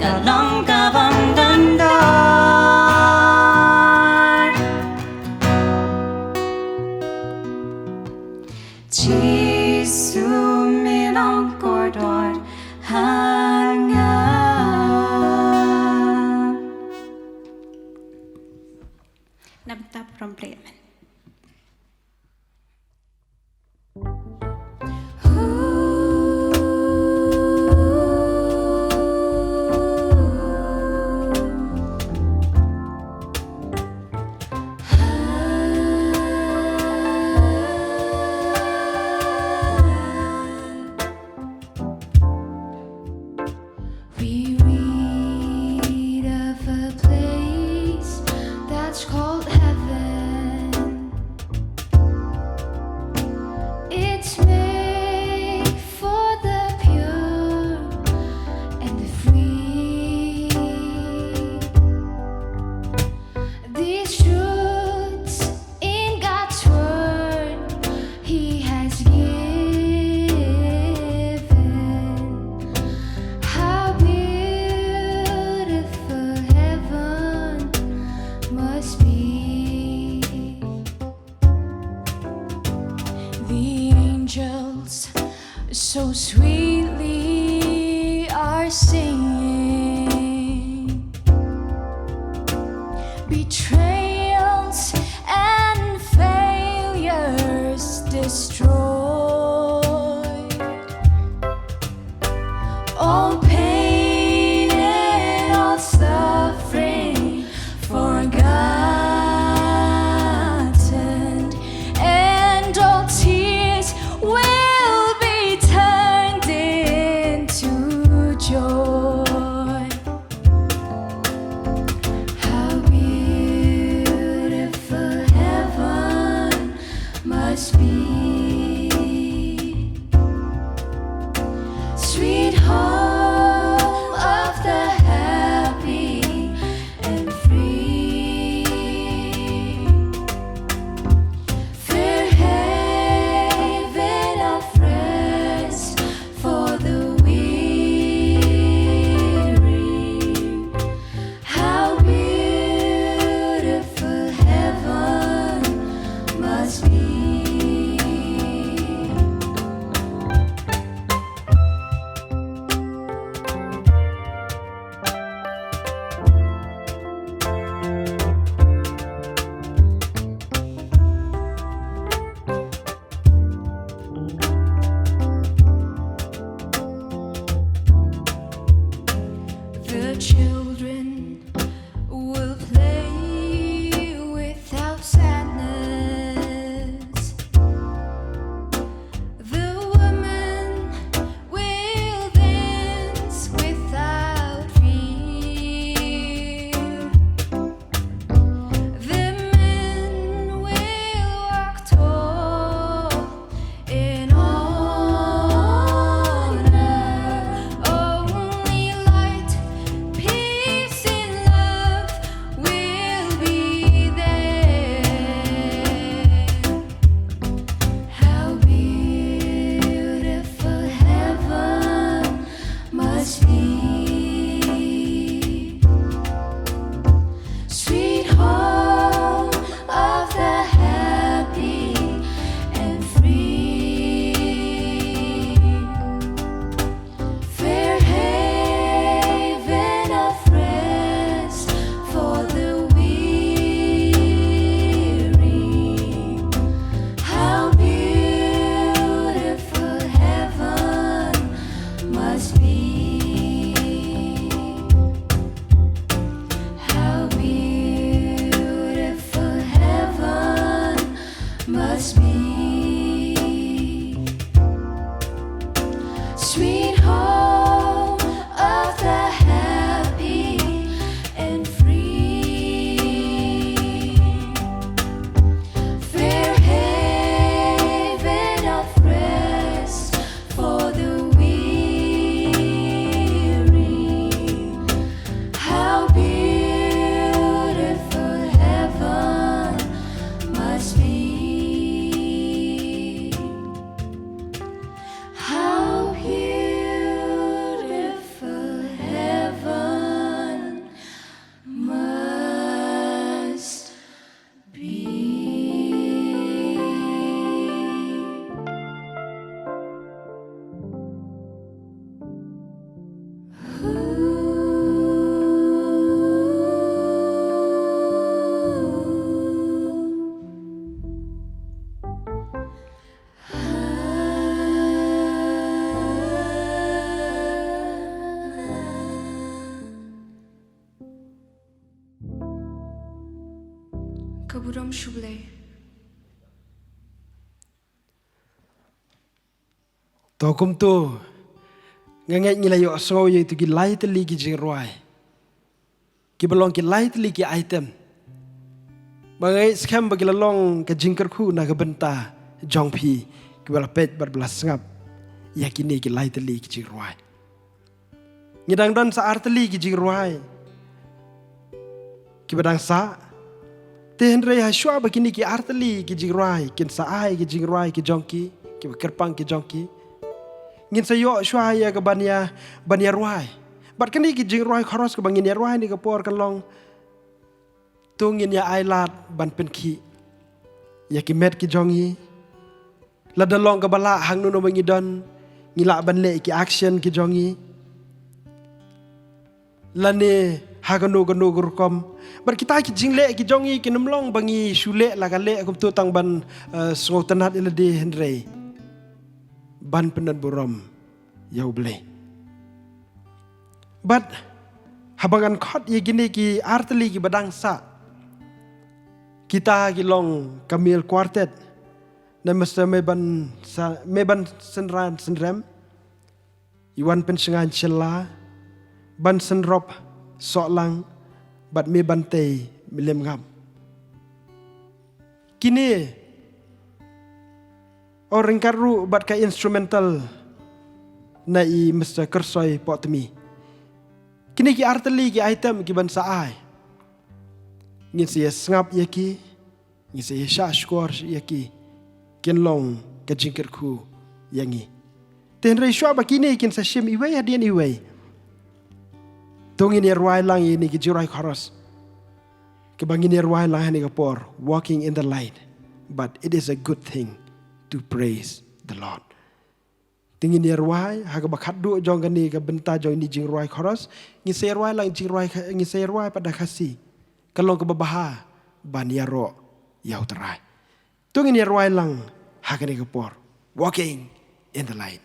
ka long kabym don dor. Jisu, me long kordor ha nga. Namar ta prom play, amen. We read of a place that's called heaven. It's made for the pure and the free. These truths in God's word He has given. How beautiful heaven must be. The angels so sweetly are singing. Betrayals and failures destroyed. All pain and all suffering forgotten, and all tears will be turned into joy. Burom shublei. To kumto, nga ngeit ngi la ïohsngew ïa itu ki lai tylli ki jingrwai, kiba long ki lai tylli ki item. Ba nga ngeit skhem ba ki la long ka jingkyrkhu na ka bynta jong phi kiba la peit bad ba la sngap ïa kine ki lai tylli ki jingrwai. Ngi dang don sa ar tylli ki jingrwai kiba dang sah. Te hynrei ha shuwa ba kine ki ar tylli ki jingrwai kin sa ai ki jingrwai ki jong ki, kiba kyrpang ki jong ki, ngin sa ïoh shuwa ïa ka ban ïa, ban ïa rwai. Bad kine ki jingrwai chorus kaba ngin ïa rwai ha kane ka por ka long: To ngin ïa ailad ban pynkhih ïa ki met ki jong ngi. Lada long kaba lah hangno hangno ba ngi don, ngi lah ban leh ki action ki jong ngi. Lane ha kano kano ka rukom. Bad kita ki jingleh ki jong ngi kin ym long ba ngi shu leh la ka leh kumto tang ban, eh, sngewtynnat ïa lade, hynrei ban pyndonburom ïa U Blei. Bad haba ngan khot ïa kine ki ar tylli kiba dang sah, kita ki long ka male quartet na Mister Meban Sa-, Meban Synran Synrem, Iwan Pynshngain Shylla, Ban Synrop Sohlang, bad Meban Tei Mylliemngap. Kine, o, ryngkat ruh bad ka instrumental na i Mister Kyrsoi Pohtmi. Kine ki ar tylli ki item kiban sa ai, ngin sa ïa sngap ïa ki, ngin sa ïa shah shkor ïa ki, kin long ka jingkyrkhu ïa ngi. Te hynrei shuwa ba kine kin sa shim iwei hadien iwei, to ngin ïa rwai lang ïa kine ki jingrwai chorus kiba ngin ïa rwai lang ha kane ka por, Walking in the Light. But it is a good thing to praise the Lord. Te ngin ïa rwai ha kaba khatduh jong kane ka bynta jong kine ki jingrwai chorus, ngin sa ïa rwai lang jingrwai Kha-, ngin sa ïa rwai pat da Khasi. Ka long kaba bha ban ïaroh ïa U Trai. To ngin ïa rwai lang ha kane ka por, Walking in the Light.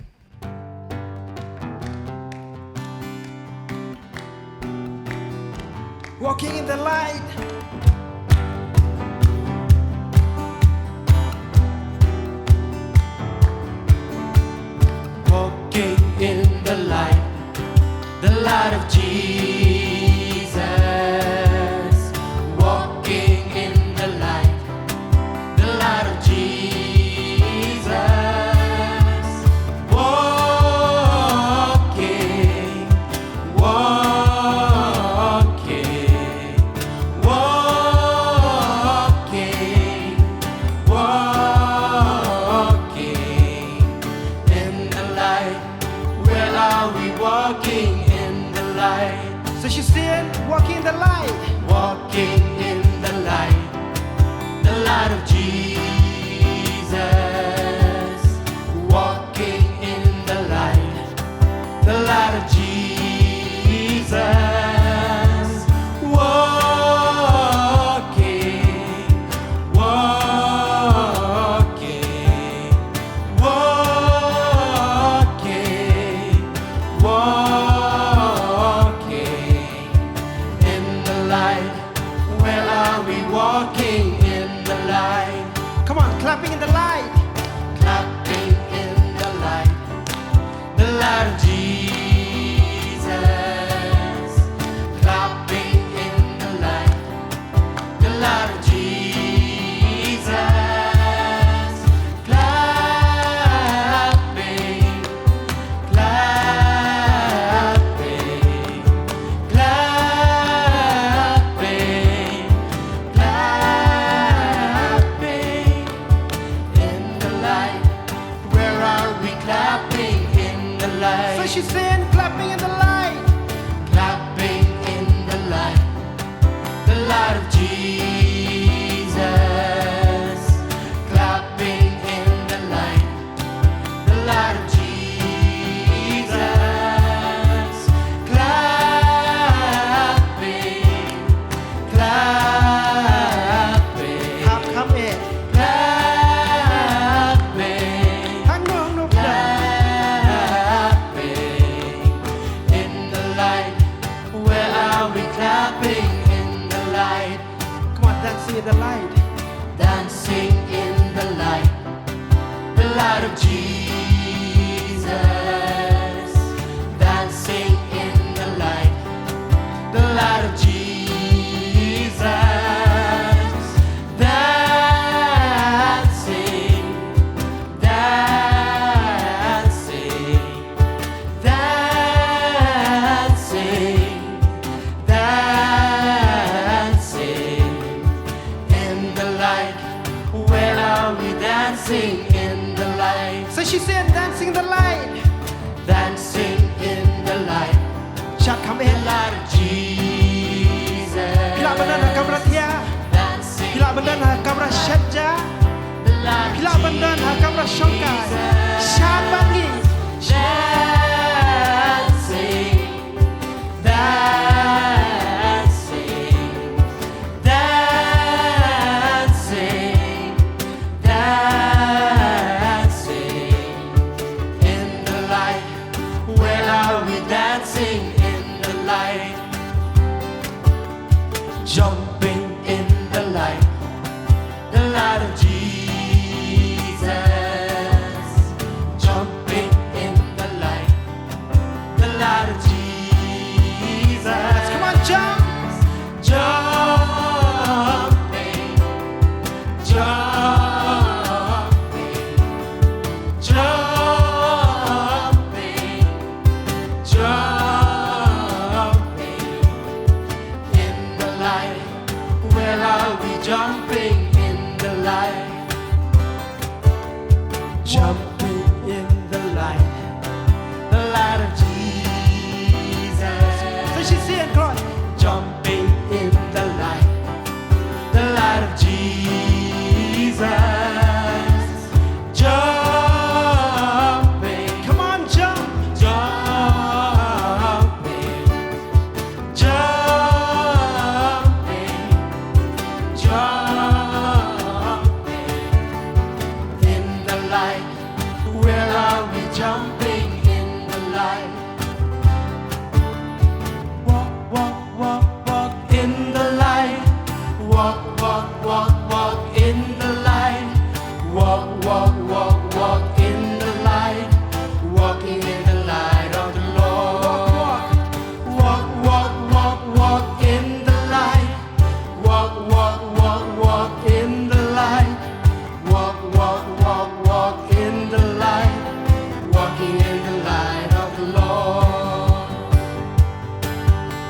Walking in the light. Walking in the light, the light of Jesus. Walking in the light, the light of Jesus. Walking, walking, walking, walking in the light. Where are we? Walking in the light. So she's saying, walking in the light. Walking in the light, the light of Jesus. Walking in the light, the light of Jesus. Walking, walking, walking, walking in the light. Where are we? Walking in the light. Come on, clapping in the light. Clapping in the light, the light of Jesus. Clapping in the light, the light of Jesus. Clapping, clapping, clapping, clapping in the light. Where are we? Clapping in the light. So she's saying, clapping in the light. Clapping in the light, the light of Jesus. Clapping in the light, the light of Jesus. Clapping, clapping, clapping. Hangno, hangno. Clapping in the light. Where are we? Clapping in the light. Come on, dancing in the light. Light of Jesus, dancing in the light. The light of Jesus, dancing, dancing, dancing, dancing in the light. Where are we dancing in the light? Say, she's saying, dancing in the light. Dancing in the light. Shad kham eh. The light of Jesus. Phi lah ban don ha kamra thiah. Dancing. Phi lah ban don ha kamra shet ja. The light. Phi lah ban don ha kamra shongkai. Jesus. Shad bad ngi. Dancing. Dancing, dancing, dancing in the light. Where are we dancing in the light? Jumping in the light, the light of Jesus. Jumping in the light, the light of Jesus. Come on, jump. Jumping, jumping, jumping, jumping in the light. Where are we jumping in the light? Jumping in the light, the light of Jesus. So she's saying, come on. Jumping in the light, the light of Jesus. Jumping. Come on, jump. Jumping. Jumping, jumping in the light. Where are we jumping in the light? Walk, walk, walk, walk in the light. Walk, walk, walk, walk in the light. Walk, walk, walk, walk in the light. Walking in the light of the Lord. Walk, walk, walk, walk in the light. Walk, walk, walk, walk in the light. Walk, walk, walk, walk in the light. Walking in the light of the Lord.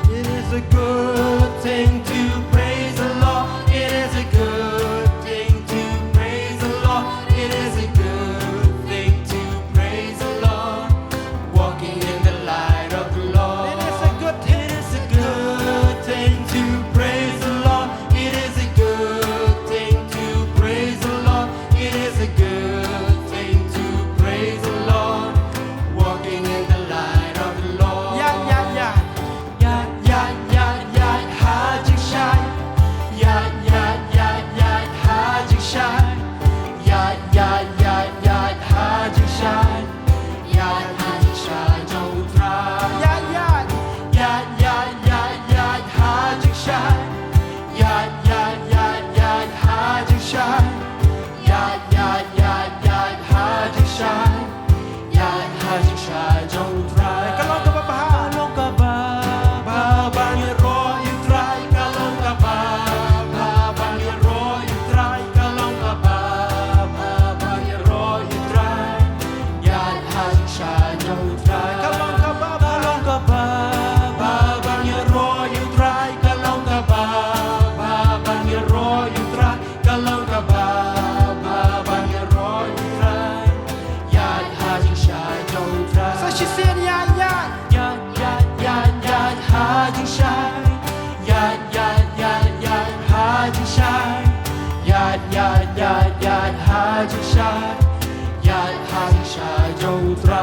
It is a good thing to praise the Lord. It is a good thing to praise the Lord. It is a good thing to praise the Lord. Walking in the light of the Lord. It is a good thing. It is a good thing to praise the Lord. It is a good thing to praise the Lord. It is a good thing to praise the Lord. Walking in the light of the Lord. Ïaid, ïaid, ïaid. Ïaid, ïaid, ïaid, ïaid ha jingshai. Ïaid, ïaid, ïaid, ïaid ha jingshai. Ïaid, ïaid, ïaid, ïaid ha jingshai. Ïaid ha jingshai jong U Trai. Ïaid, ïaid. Ïaid, ïaid, ïaid, ïaid ha jingshai. Ïaid, ïaid, ïaid, ïaid ha jingshai. Ïaid, ïaid, ïaid, ïaid ha jingshai. Ïaid ha jingshai jong U Trai. Ka long kaba bha. Ka long kaba bha ban ïaroh ïa U Trai. Ka long kaba bha ban ïaroh ïa U Trai. Ka long kaba bha ban ïaroh ïa U Trai. Ïaid ha jingshai jong U Trai. Ka long kaba bha. Ka long kaba bha ban ïaroh ïa U Trai. Ka long kaba bha ban ïaroh ïa U Trai. Ka long kaba bha ban ïaroh ïa U Trai. Ïaid ha jingshai jong U Trai. Sa shisien ïaid, ïaid. Ïaid, ïaid, ïaid, ïaid ha jingshai. Ïaid, ïaid, ïaid, ïaid ha jingshai. Ïaid, ïaid, ïaid, ïaid ha jingshai. Ïaid ha jingshai jong U Trai.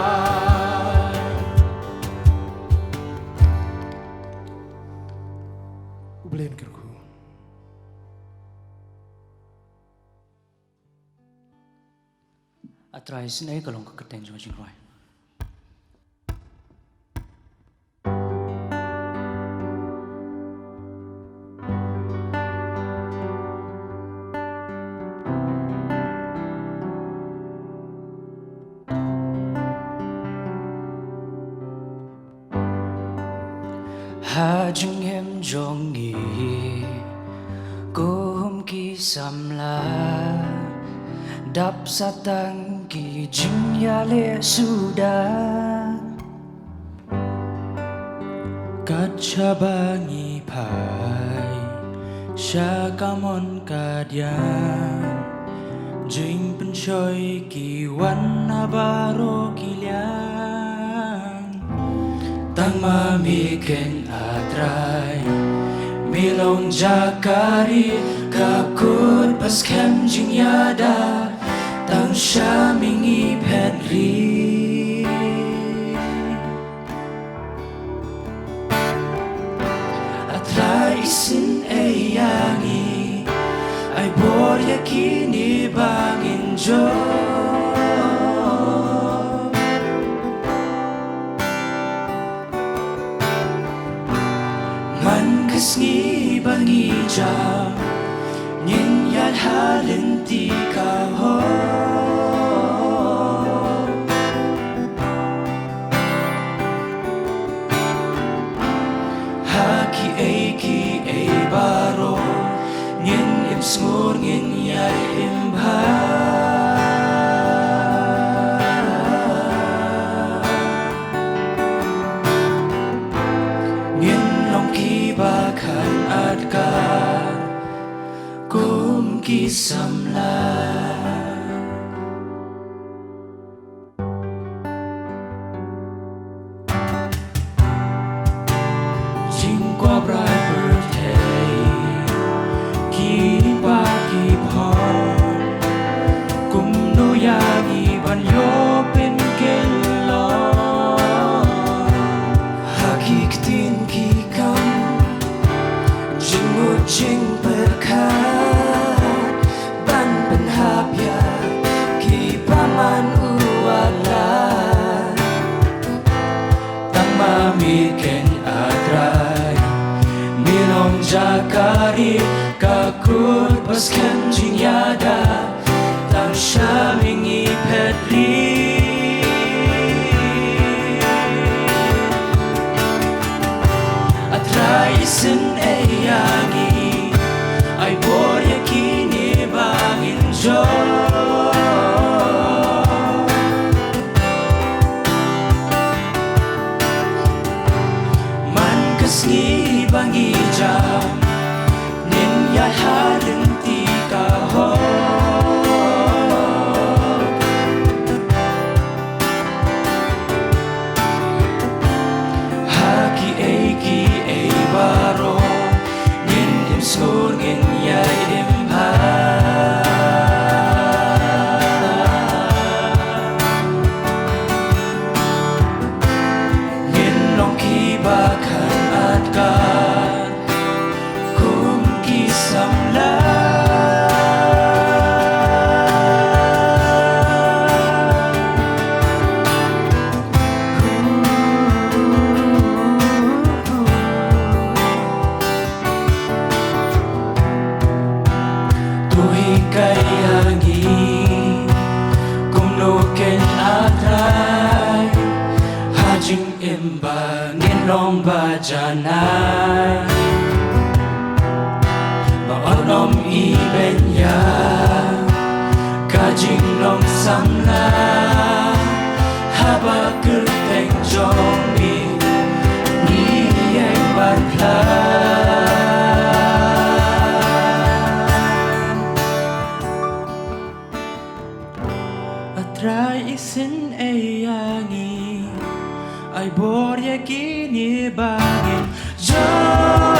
U Blei un kyrkhu. A Trai, sngewbha ka long ka kyrteng jong ka jingrwai. Ha jingim jong ngi kum ki samla, dap sa tang ki jingïaleh suda. Kat shaba ngi phai sha ka mon ka diang, jingpynshoi ki wan na baroh ki liang. Tang ma me keiñ, A Trai, me long jaka ri, ka kut ba skhem jingïada, tang sha me ngi phet ri. A Trai, isynei ïa ngi, ai bor ïa kine ba ngin jop. Man ka sngi ba ngi jam, ngin ïaid ha lynti ka hok. Ha kiei kiei baroh ngin im sngur, ngin ïai im bha. Ngin long kiba khan adkar kum ki samla. Jingkwah brai pyrthei, ki paid ki phon, kumno ïa ngi ban ïoh pynkylla ha ki ktien ki kam, jingmut jingpyrkhat, ban pynhap ïa kiba man u A Trai. Tang ma me keiñ, A Trai, me long jaka ri, ka kut ba skhem jingïada, tang sha me ngi phet ri. A Trai, isynei ïa ngi, ai bor ïa kine ba ngin jop. Man ka sngi ba ngi jam, ngin ïaid ha lynti ka hok. Ha kiei kiei baroh ngin im sngur, ngin ïai im bha. Ngin long kiba khan adkar kum ki samla. To hikai ïa ngi kumno keiñ, A Trai, ha jing im ba ngin long ba janai, ba ym ibeiñ ïa ka jinglong samla. Haba kyrteng jong me ngi ïeng ban phla. A Trai, isynei ïa ngi, ai bor ïa kine ba ngin jop.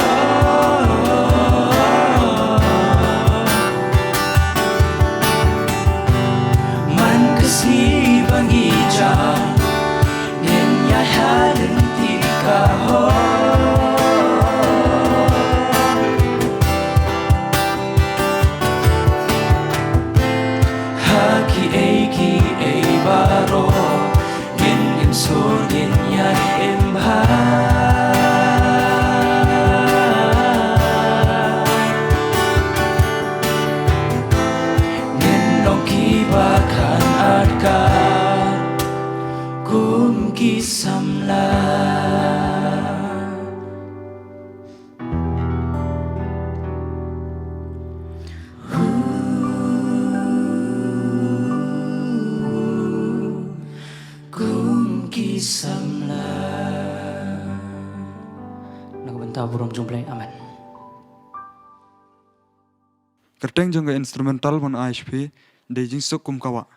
Man ka sngi ba ngi jam, ngin ïaid ha lynti ka hok. Ha kiei kiei baroh ngin im sngur, ngin ïai im bha. Ngin long kiba khan adkar kum ki samla. Na ka bynta burom jong U Blei. Amen. Kyrteng jong ka instrumental ban ai sha phi, dei Jingsuk Kum Ka Wah.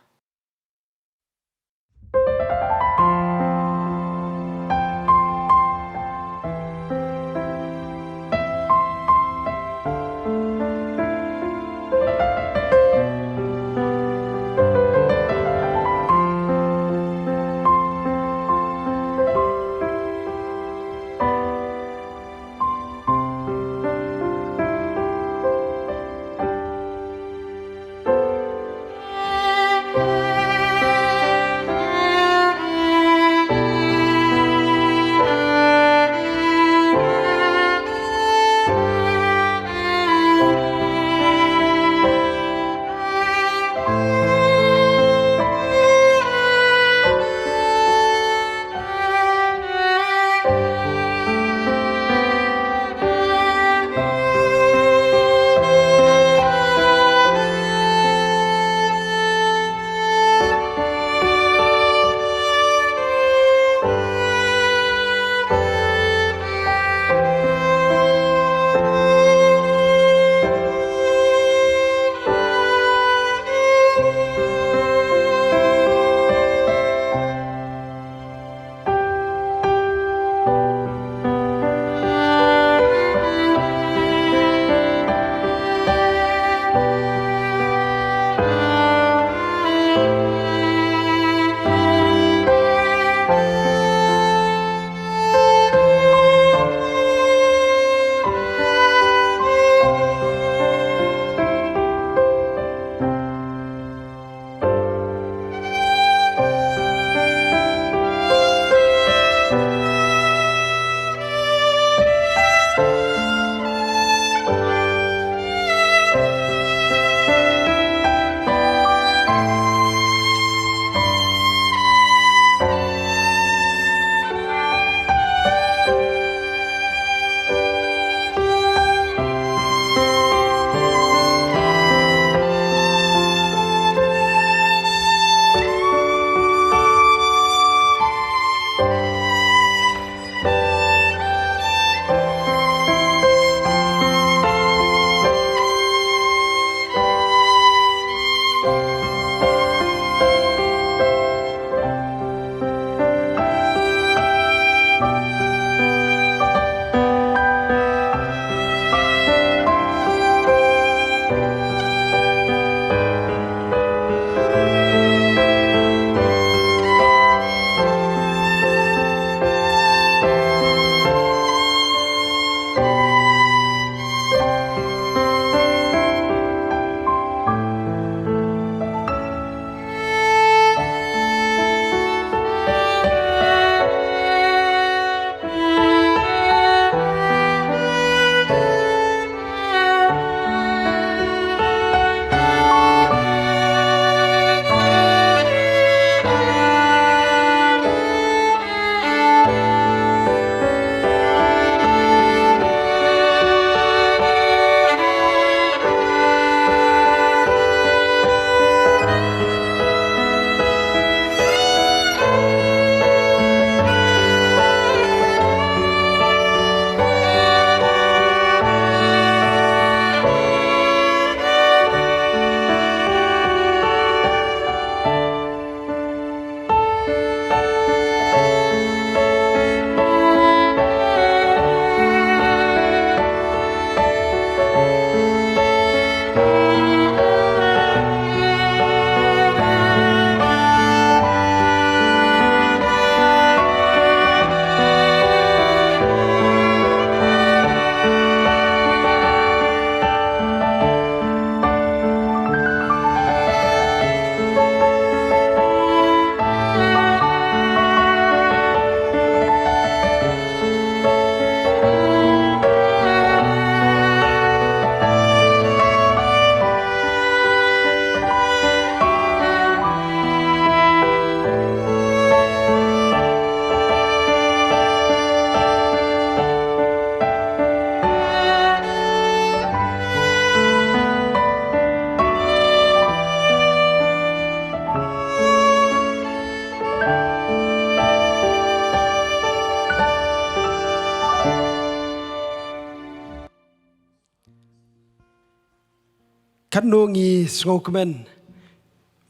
Katno ngi sngewkmen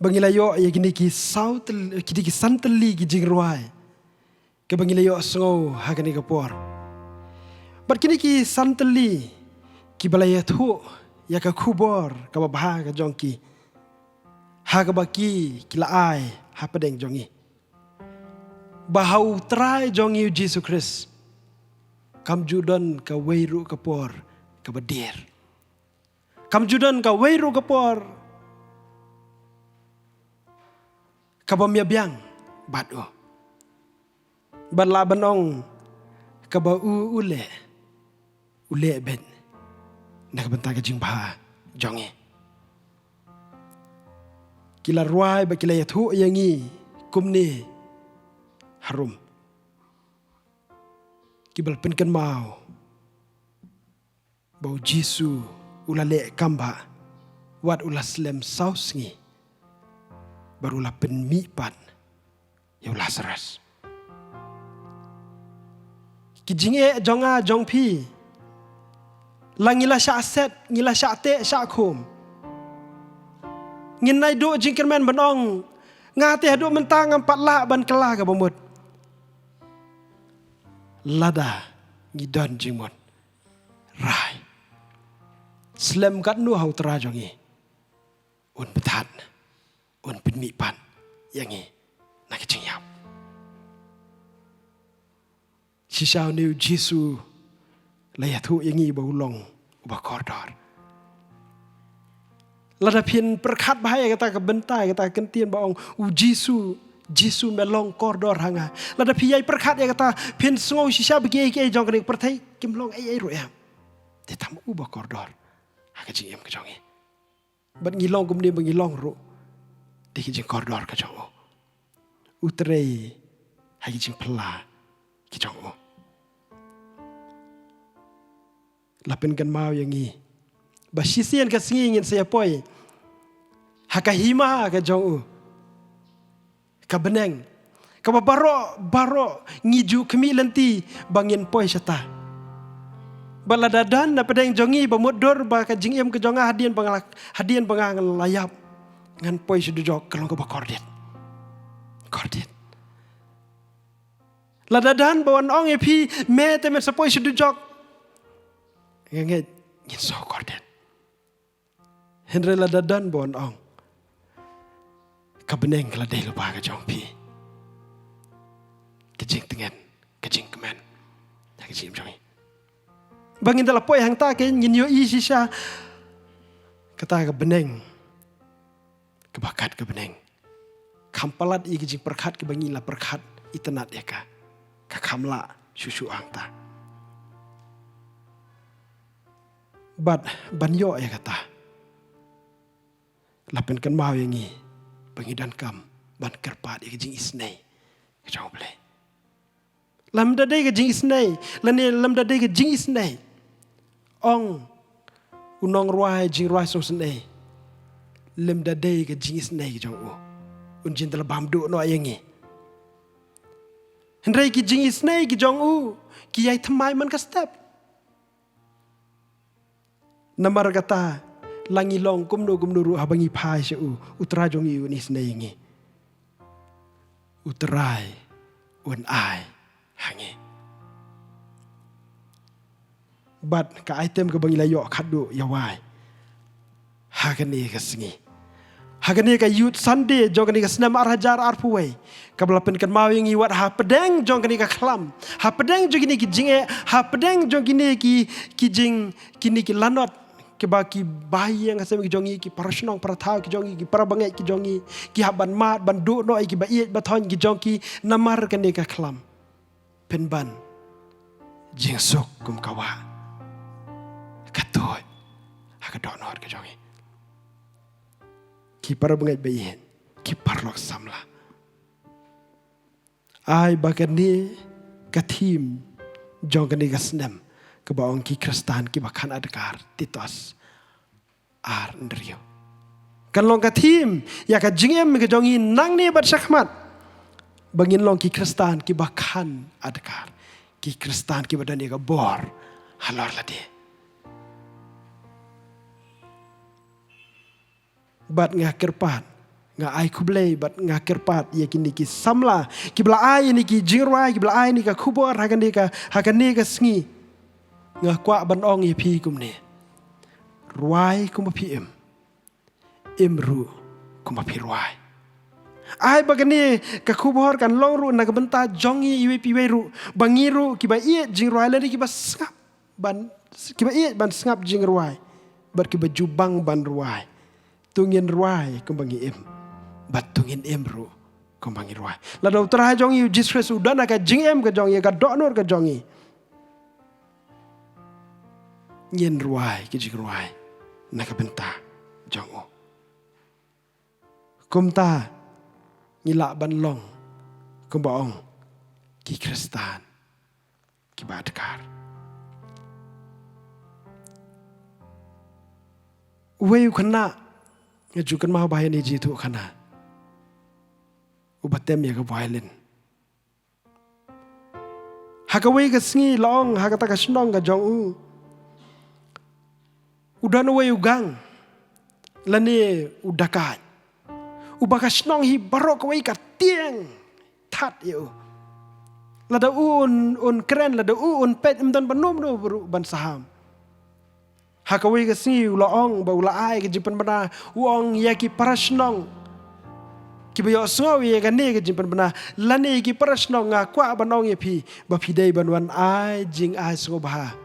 ba ngi la ïoh ïa kine ki saw tyl-, kine ki san tylli ki jingrwai kaba ngi la ïohsngew ha kane ka por. Bad kine ki san tylli kiba la ïathuh ïa ka khubor kaba bha ka jong ki, ha kaba ki, ki la ai hapdeng jong ngi, ba ha U Trai jong ngi U Jisu Khrist kam ju don kawei ruh ka por kaba dier. Kam ju don kawei ruh ka por kaba ym ïa biang bad u. Bad lah ban ong kaba u, u leh, u leh beit na ka bynta ka jingbha jong ngi. Ki la rwai bad ki la ïathuh ïa ngi kumne harum, kiba la pynkynmaw ba U Jisu u la leh kam bha, wat u la slem saw sngi, bad u la pynmihpat ïa u Lasarus. Ki jingeh jong nga jong phi, la ngi la shah set, ngi la shah teh shah khum, ngin naduh jingkyrmen ban ong, nga te haduh mynta ngam pat lah ban kylla kaba mut. Lada ngi don jingmut rai, slem katno ha U Trai jong ngi, un pynthat, un pynmihpat ïa ngi na ka jingïap. Shisha une U Jisu la ïathuh ïa ngi ba u long uba kordor. Lada phin pyrkhat bha ïa kata ka bynta, ïa kata ka kyntien ba ong U Jisu, Jisu me long kordor ha nga, lada phi ïai pyrkhat ïa kata, phin sngew shisha ba kiei kiei jong kane ka pyrthei kim long ei ei ruh em. Te tang uba kordor ha ka jingim ka jong ngi. Bad ngi long kumne ba ngi long ruh da ki jingkordor ka jong u. U trei ha ki jingphylla ki jong u. La pynkynmaw ïa ngi ba shisien ka sngi ngin sa ïa poi ha ka hima ka jong u, ka bneng, kaba baroh baroh ngi ju khmih lynti ba ngin poi shata. Bad lada don na pdeng jong ngi ba mutdur ba ka jingim ka jong nga hadien ba nga la, hadien ba nga la ïap, ngan poi sha dujok, ka long kaba kordit. Kordit. Lada don ba wan ong ïa phi, me te men sa poi sha dujok, nga ngeit ngin sngew kordit. Hynrei lada don ba wan ong, ka bneng ka la dei lypa ka jong phi, ka jingtngen, ka jingkmen ha ka jingim jong ngi. Ba ngin da la poi hangta, ke ngin ïohi shisha kata ka bneng kaba kat ka bneng. Kham palat ïa ki jingpyrkhat kiba ngi la pyrkhat itynnad ïa ka, ka kham lah shuh shuh hangta. Bad ban ïoh ïa kata, la pynkynmaw ïa ngi ba ngi donkam ban kyrpad ïa ka jingisynei ka jong U Blei. Lymda dei ka jingisynei, lane lymda dei ka jingisynei, ong u nongrwai jingrwai sngewsynei, lymda dei ka jingisynei ka jong u, un jin da la bam duh noh ïa ngi. Hynrei ki jingisynei ki jong u ki ïai thymmai man ka step. Namar kata, la ngi long kumno kumno ruh, haba ngi phai sha u, U Trai jong ngi un isynei ïa ngi. U Trai un ai ha ngi. Bad ka item kaba ngi la ïoh khatduh ïa wai ha kane ka sngi, ha kane ka Youth Sunday jong kane ka snem ar hajar arphew wei, kaba la pynkynmaw ïa ngi wat hapdeng jong kane ka khlam, hapdeng jong kine ki jingeh, hapdeng jong kine ki, ki jing, kine ki lanot kiba ki bahaïing hasem ki jong ngi, ki parashnong parathaw ki jong ngi, ki parabangeit ki jong ngi, ki hap ban mad ban duh noh ïa kiba ïeit ba thoiñ ki jong ki namar kane ka khlam. Pynban jingsuk kum ka wah ka tuid ha ka dohnud ka jong ngi. Ki parabangeit ba ïeit, ki paralok samla, ai ba kane ka theme jong kane ka snem kaba ong ki Khristan kiba kham adkar, Titus ar hynriew, kan long ka theme ïa ka jingim ka jong ngi nangne bad shakhmat, ba ngin long ki Khristan kiba kham adkar, ki Khristan kiba don ïa ka bor halor lade. Bad nga kyrpad, nga ai khublei bad nga kyrpad ïa kine ki samla kiba la ai ïa kine ki jingrwai, kiba la ai ïa kine ka khubor ha kane ka, ha kane ka sngi. Nga kwah ban ong ïa phi kumne: rwai kumba phi im, im ruh kumba phi rwai. Ai ba kane ka khubor kan long ruh na ka bynta jong ngi iwei pa iwei ruh, ba ngi ruh kiba ïeit jingrwai lane kiba sngap ban, kiba ïeit ban sngap jingrwai bad kiba ju bang ban rwai, to ngin rwai kumba ngi im, bad to ngin im ruh kumba ngi rwai. Lada U Trai jong ngi U Jisu Khrist u don ha ka jingim ka jong ngi, ka dohnud ka jong ngi, ngin rwai ki jingrwai na ka bynta jong u. Kumta ngi lah ban long kumba ong ki Khristan kiba adkar. Uwei u khynnah, nga ju kynmaw ba ïa une u jingthoh khana, uba tem ïa ka violin. Ha kawei ka sngi, la ong, ha kata ka shnong ka jong u, u don uwei u gang lane u dakaid, uba ka shnong hi baroh kawei ka tieng that ïa u. Lada u un, un kren, lada u un peit, ym don ba num num ruh ban saham. Ha kawei ka sngi u la ong, ba u la ai ka jingpynbna, u ong ïa ki para shnong kiba ïohsngew ïa kane ka jingpynbna, lane ïa ki para shnong, nga kwah ban ong ïa phi ba phi dei ban wan ai jingai sngewbha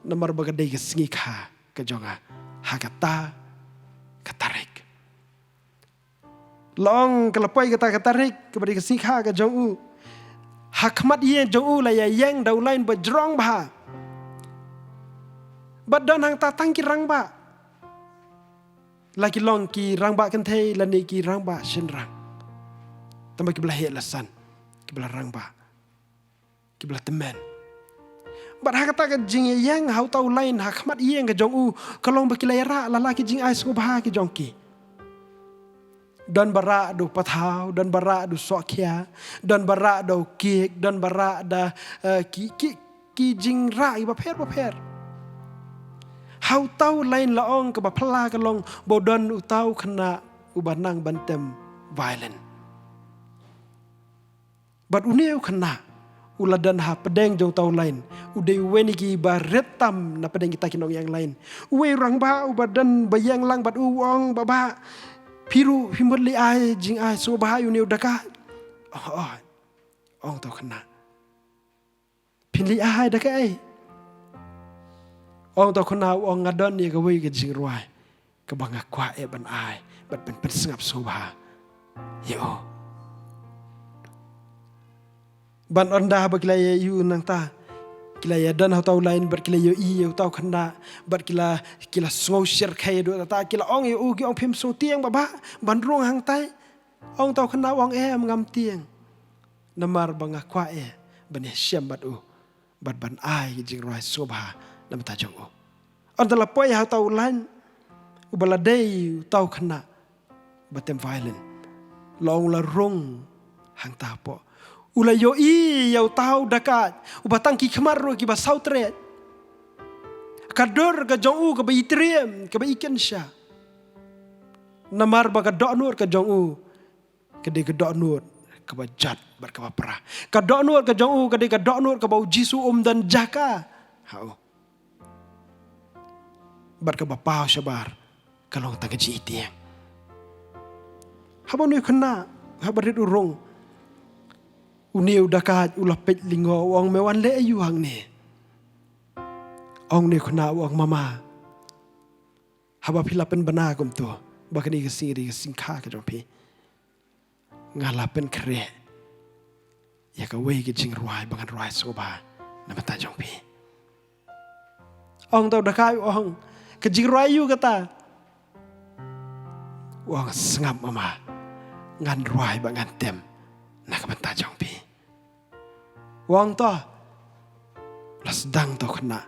namar ba ka dei ka sngi kha ka jong nga ha kata ka tarik. La ong ka la poi kata ka tarik, kaba dei ka sngi kha ka jong u, ha khmat ïing jong u la ïa ïeng da u lain ba jrong bha. Bad don hangta tang ki rangbah, la ki long ki rangbah kynthei lane ki rangbah shynrang, tangba kiba la heh la san, kiba la rangbah, kiba la tymmen. Bad ha kata ka jingïeng ha uta u lain ha khmat ïing ka jong u, ka long ba ki la ïa rah la la ki jingai sngewbha ki jong ki. Don ba rah da u pathaw, don ba rah da u sohkhia, don ba rah da u kiek, don ba rah da, eh, ki, ki, ki jingrah kiba pher ba pher. Ha uta u lain, la ong, kaba phylla ka long ba u don uta u khynnah uba nang ban tem violin. Bad une u khynnah u la don ha pdeng jong uta u lain, u dei uwei na kiba rit tam na pdeng kita ki nongïeng lain. Uwei u rangbah uba don ba ïeng lang bad u, u ong, "Bah, bah, phi ruh phi mut leit ai jingai sngewbha ïa une u dakaid?" "Oh, oh," ong uta u khynnah. "Phin leit ai da kaei?" Ong uta u khynnah, u ong, "Nga don ïa kawei ka jingrwai kaba nga kwah eh ban ai bad ban pynsngap sngewbha ïa u." Bad ynda ba ki la ïa ïoh nangta, ki la ïa don ha uta u lain bad ki la ïohi ïa uta u khynnah, bad ki la, ki la sngew shyrkhei haduh katta, ki la ong ïa u, ki ong, "Phim sngew tieng, bah, bah, ban rung hangtai?" Ong uta u khynnah, u ong, "Em, ngam tieng." Namar ba nga kwah eh ban ïashem bad u bad ban ai jingrwai sngewbha na bynta jong u. Ynda la poi ha uta u lain uba la dei uta u khynnah ba tem violin, la ong u la rung hangta hapoh. U la ïohi ïa uta u dakaid uba tang ki khmat ruh kiba saw tret. Ka dur ka jong u kaba itriem, kaba ikynsha. Namar ba ka dohnud ka jong u ka dei ka dohnud kaba jot bad kaba pra. Ka dohnud ka jong u ka dei ka dohnud kaba U Jisu um don jaka ha u. Bad kaba paw shabar ka long tang ka jingitieng. Haba une u khynnah, haba rit u rung, une u dakaid u la peit lyngngoh, u ong, "Me wan leh aïu hangne?" Ong une u khynnah, u ong, "Mama, haba phi la pynbna kumto ba kane ka sngi ka dei ka sngi kha ka jong phi, nga la pynkhreh ïa kawei ka jingrwai ba ngan rwai sngewbha na bynta jong phi." Ong uta u dakaid, u ong, "Ka jingrwai aïu kata?" U ong, "Sngap mama, ngan rwai bad ngan tem na ka bynta jong phi." U ong, "To." La sdang uta u khynnah,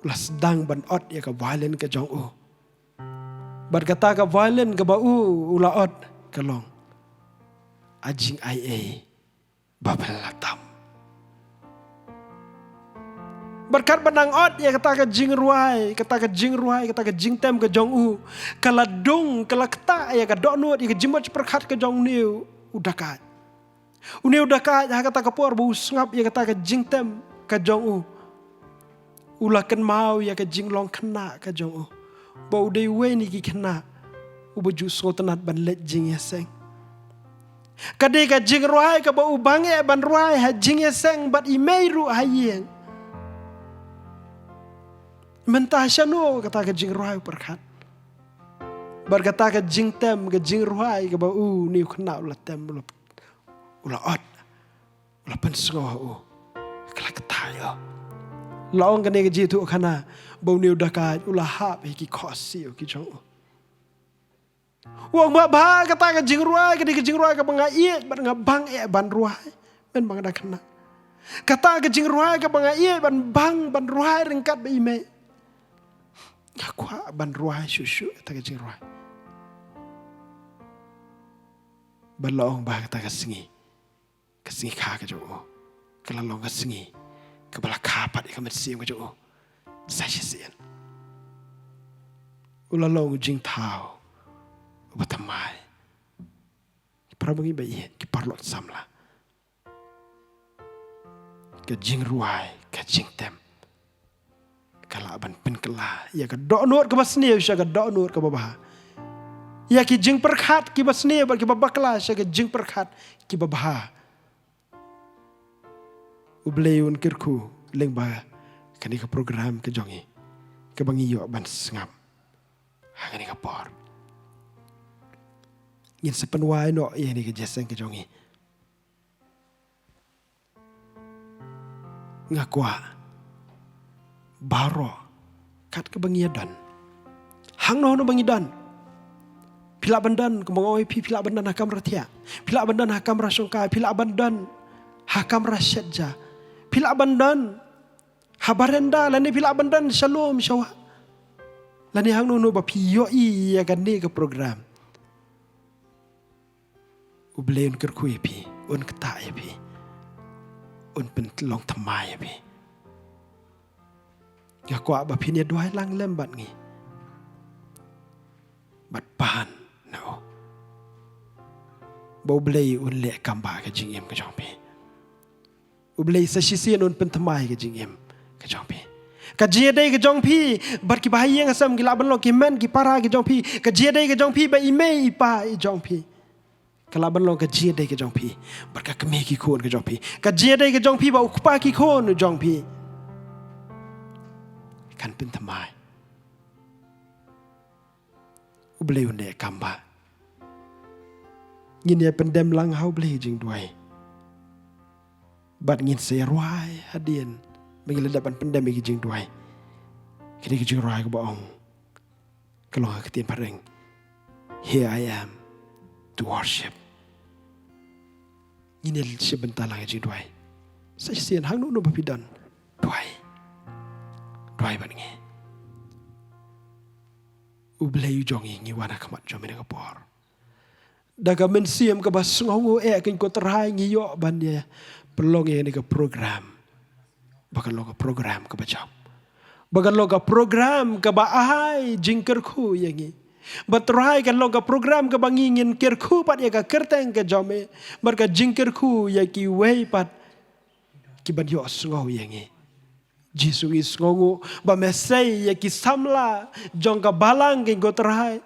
la sdang ban ot ïa ka violin ka jong u. Bad kata ka violin kaba u, u la ot ka long A Jingaiei Baphyllatam. Bad katba nang ot ïa kata ka jingrwai, kata ka jingrwai, kata ka jingtem ka jong u, ka la dung, ka la ktah ïa ka dohnud, ïa ka jingmut pyrkhat ka jong une u dakaid. Une u dakaid ha kata ka por ba u sngap ïa kata ka jingtem ka jong u, u la kynmaw ïa ka jinglong khynnah ka jong u, ba u dei uwei na ki khynnah uba ju sngewtynnat ban leit jingïaseng. Ka dei ka jingrwai kaba u bang eh ban rwai ha jingïaseng bad i mei ruh ha ïing. Mynta shano kata ka jingrwai u pyrkhat? Bad kata ka jingtem, ka jingrwai kaba une u khynnah u la tem, u la, u la ot, u la pynsngew ha u, ka la ktah ïa u. La ong kane ka jingïathuhkhana ba une u dakaid u la hap ha ki khohsiew ki jong u. U ong ba, ba kata ka jingrwai, ka dei ka jingrwai kaba nga ïeit bad nga bang eh ban rwai, mynba nga dang khynnah. Kata ka jingrwai kaba nga ïeit ban bang, ban rwai ryngkat bad i mei, nga kwah ban rwai shuh shuh kata ka jingrwai. Bad la ong ba kata ka sngi, ka sngi kha ka jong u, ka la long ka sngi kaba la kha pat ïa ka mynsiem ka jong u. Sa shisien u la long u jingthaw uba thymmai. Para bangeit ba ïeit, ki paralok samla, ka jingrwai, ka jingtem, ka lah ban pynkylla ïa ka dohnud kaba sniew sha ka dohnud kaba bha, ïa ki jingpyrkhat kiba sniew bad kiba bakla sha ka jingpyrkhat kiba bha. U Blei un kyrkhu lyngba kane ka program ka jong ngi kaba ngi ïoh ban sngap ha kane ka por. Ngin sa pynwai noh ïa kane ka jingïaseng ka jong ngi. Nga kwah baroh kat kaba ngi ïa don, hangno hangno ba ngi don, phi lah ban don, kumba nga ong ïa phi, phi lah ban don ha kamra thiah, phi lah ban don ha kamra shongkai, phi lah ban don ha kamra shet ja, phi lah ban don ha barenda, lane phi lah ban don sha lum sha wah, lane hangno hangno ba phi ïohi ïa kane ka program. U Blei un kyrkhu ïa phi, un ktah ïa phi, un pynlong thymmai ïa phi. Nga kwah ba phin ïa duwai lang lem bad ngi, bad pan na u, ba U Blei un leh kam ba ka jingim ka jong phi. U Blei sa shisien un pynthymmai ka jingim ka jong phi. Ka jingïadei ka jong phi bad kiba ha ïing ha sem, ki lah ban long ki hynmen ki para ki jong phi, ka jingïadei ka jong phi bad i mei i pa i jong phi, ka lah ban long ka jingïadei ka jong phi bad ka kmie ki khun ka jong phi, ka jingïadei ka jong phi bad u kpa ki khun u jong phi, kan pynthymmai. U Blei un leh kam ba. Ngin ïa pyndem lang ha U Blei jingduwai, bad ngin sa rwai hadien ba ngin la dep ban pyndem ïa ki jingduwai. Kane ka jingrwai kaba ong, ka long ha ka ktien phareng, "Here I am to worship." Ngin ïa shim bynta lang ïa jingduwai. Sa shisien hangno hangno ba phi don, duwai, duwai bad ngi. U Blei u jong ngi, ngi wan ha khmat jong me ha kane ka por da ka mynsiem kaba sngewnguh eh, ko Trai, ngi ïoh ban ïa pynlong ïa kane ka program ba kan long ka program kaba jop, ba kan long ka program kaba ai jingkyrkhu ïa ngi. Bad Trai, kan long ka program kaba ngi ngin kyrkhu pat ïa ka kyrteng ka jong me bad ka jingkyrkhu ïa kiwei pat kiban ïohsngew ïa ngi. Jisu, ngi sngewnguh ba me sei ïa ki samla jong ka balang, ko Trai,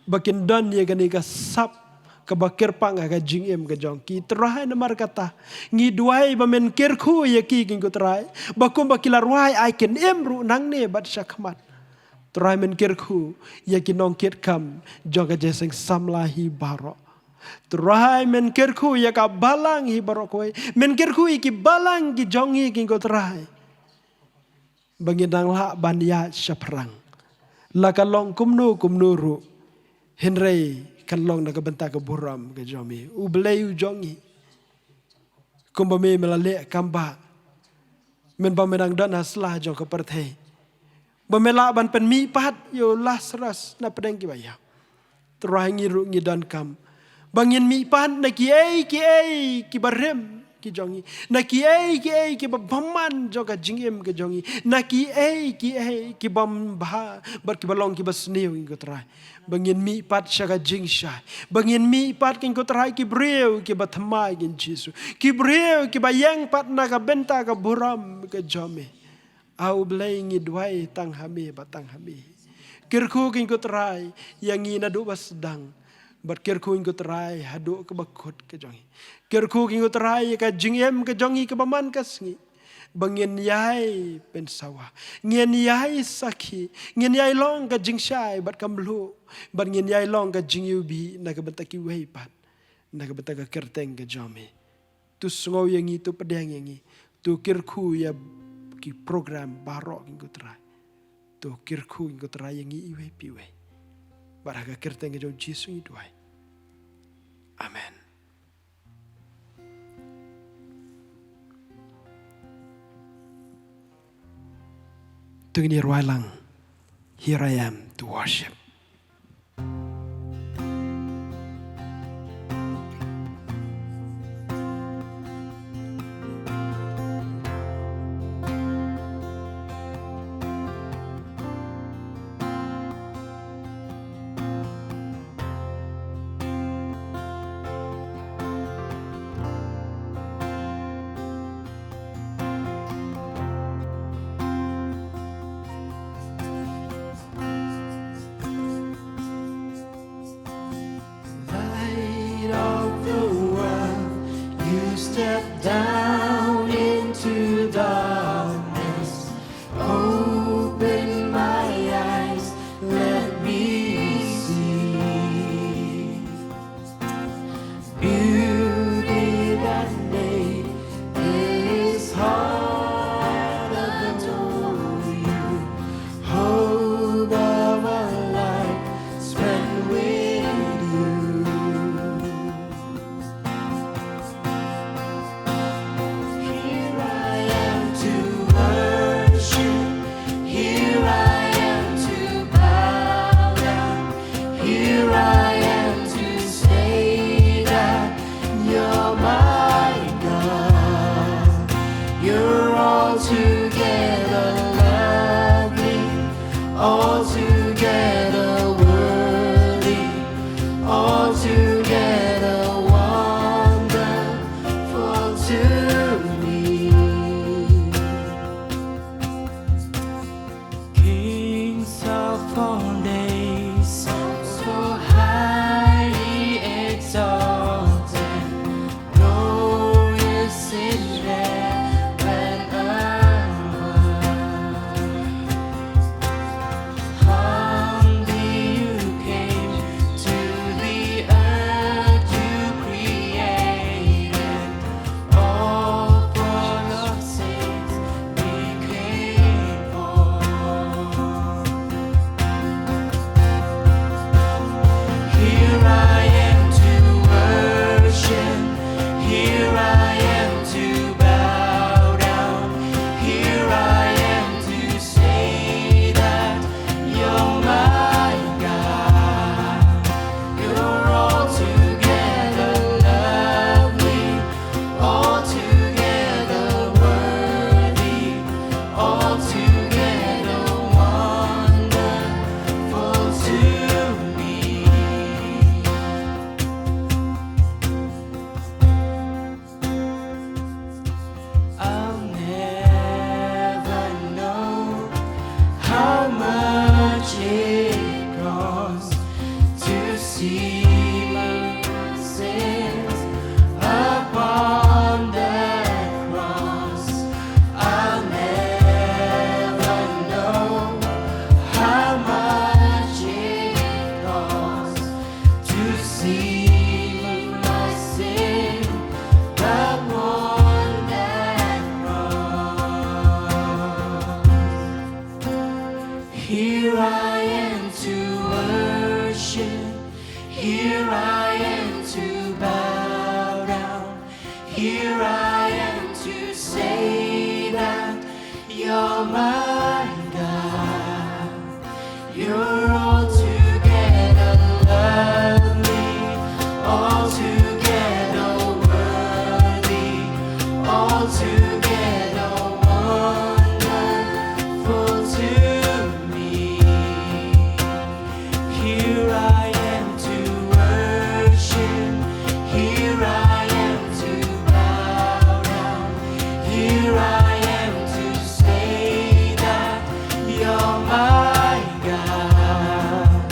ba kin don ïa kane ka sap kaba kyrpang ha ka jingim ka jong ki. Trai, namar kata ngi duwai ba men kyrkhu ïa ki, ko Trai, ba kumba ki la rwai ai kin im ruh nangne bad shakhmat. Trai, men kyrkhu ïa ki nongkitkam jong ka jingïaseng samla hi baroh. Trai, men kyrkhu ïa ka balang hi baroh kawei. Men kyrkhu ïa ki balang ki jong ngi, ko Trai, ba ngin nang lah ban ïaid shaphrang, la ka long kumno kumno ruh, hynrei kan long na ka bynta ka burom ka jong me, U Blei u jong ngi. Kumba me, me la leh kam ba, mynba me dang don ha sla jong ka pyrthei, ba me lah ban pynmihpat ïa u Lasarus na pdeng kiba ïap. Trai, ngi ruh ngi donkam ba ngin mihpat na kiei kiei kiba rim, ki jong ngi, na kiei kiei kiba bymman jong ka jingim ka jong ngi, na kiei kiei ki bym bha bad kiba long kiba sniew, ko Trai, ba ngin mih pat sha ka jingshai, ba ngin mih pat, ko Trai, ki briew kiba thymmai, ko Jisu, ki briew kiba ïeng pat na ka bynta ka burom ka jong me. A U Blei, ngi duwai tang ha me bad tang ha me. Kyrkhu, ko Trai, ïa ngi naduh ba sdang, bad kyrkhu, ko Trai, haduh kaba kut ka jong ngi. Kyrkhu, ko Trai, ïa ka jingim ka jong ngi kaba man ka sngi, ba ngin ïai pynsawa, ngin ïai sakhi, ngin ïai long ka jingshai bad ka mluh, bad ngin ïai long ka jingiwbih na ka bynta kiwei pat, na ka bynta ka kyrteng ka jong me. To sngew ïa ngi, to pdiang ïa ngi, to kyrkhu ïa ki program baroh, ko Trai. To kyrkhu, ko Trai, ïa ngi iwei pa iwei. Bad ha ka kyrteng ka jong U Jisu ngi duwai. Amen. To ngin ïa rwai lang Here I Am to Worship. Light of the world, you step down into darkness. Open my eyes, let me see beauty that made this heart adore you. Hope of a life spent with you. Here I am to worship. Here I am to bow down. Here I am to say that you're my God. You're altogether lovely, altogether worthy, altogether wonderful to me. Kings of all days, so highly exalted, glorious in heaven above. Humbly you came to the earth you created. All for our sins became poor. Here I am to worship. Here I am to bow down. Here I am to say that you're my God. You're altogether lovely, altogether worthy, altogether wonderful to me. I'll never know how much it costs to see my sins upon that cross. I'll never know how much it costs to see my sin upon that cross. Here I am to worship. Here I am to bow down. Here I am to say that you're my God. You're altogether lovely, altogether worthy, Altogether wonderful to me. Here I am to worship. Here I am to bow down. Here I am to say that you're my God.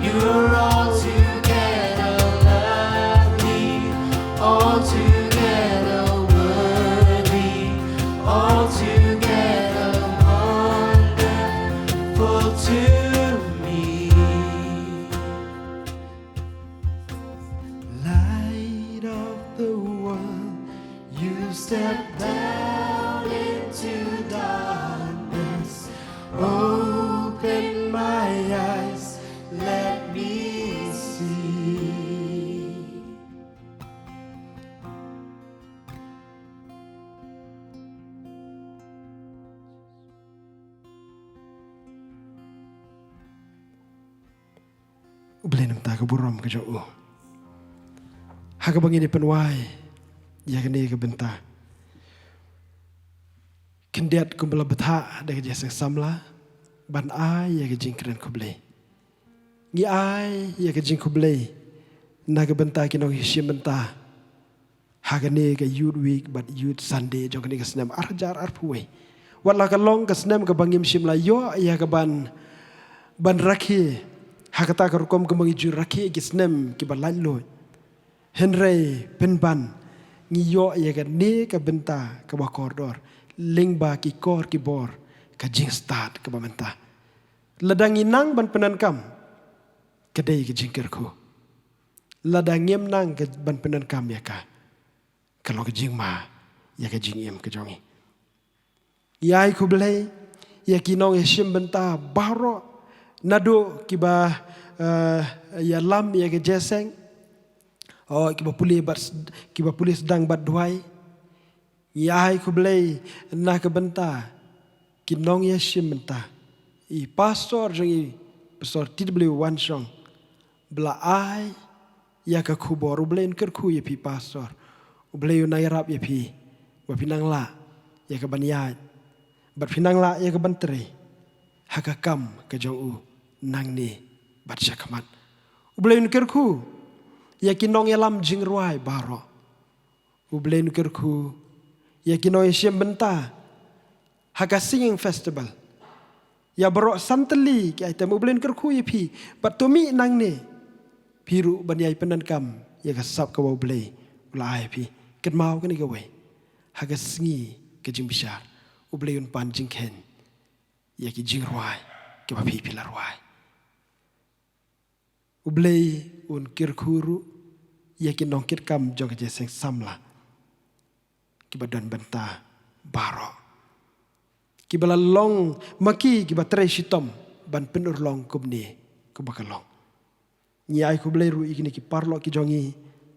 You're altogether lovely, altogether worthy, altogether wonderful to me. Light of the world, you step down into darkness. Open my eyes, let me see. U Blei na bynta ka burom ka jong u. Ha kaba ngin ïa pynwai ïa kane ka bynta, khyndiat kumba la bthah da ka jingïaseng samla ban ai ïa ka jingkren khublei. Ngi ai ïa ka jingkhublei na ka bynta ki nongïashim bynta ha kane ka Youth Week bad Youth Sunday jong kane ka snem ar hajar arphew wei. Wat la ka long ka snem kaba ngim shym la ïoh ïa ka ban, ban rakhe ha kata ka rukom kumba ngi ju rakhe ki snem kiba laitluid. Hynrei pynban ngi ïoh ïa kane ka bynta kaba kordor lyngba ki kor ki bor ka jingstad kaba mynta. Lada ngi nang ban pyndonkam, ka dei ka jingkyrkhu. Lada ngim nang ka ban pyndonkam ïa ka, ka long ka jingma ïa ka jingim ka jong ngi. Ïa ai khublei ïa ki nongïashim bynta baroh, naduh kiba, eh, ïalam ïa ka jingïaseng, oh, kiba pule bad s-, kiba pule sdang bad duwai. Ïa ai khublei na ka bynta ki nongïashim bynta. I pastor jong i, Pastor T W Wanshong, ba la ai ïa ka khubor. U Blei un kyrkhu ïa phi pastor. U Blei un nang ïarap ïa phi ba phi nang lah ïa ka ban ïaid bad phi nang lah ïa ka ban trei ha ka kam ka jong u nangne bad shakhmat. U Blei un kyrkhu ïa ki nongïalam jingrwai baroh. U Blei un kyrkhu ïa ki nongïashim bynta ha ka singing festival. Ïa baroh san tylli ki item, U Blei un kyrkhu ïa phi. Bad to mih nangne phi ruh ban ïai pyndonkam ïa ka sap kaba U Blei u la ai ïa phi. Kynmaw kane kawei, ha ka sngi ka jingbishar U Blei un pan jingkheiñ ïa ki jingrwai kiba phi phi la rwai. U Blei un kyrkhu ruh ïa ki nongkitkam jong ka jingïaseng samla kiba don bynta baroh, kiba la long ma ki kiba trei shitom ban pynurlong kumne kumba ka long. Ngi ai khublei ruh ïa kine ki paralok ki jong ngi, i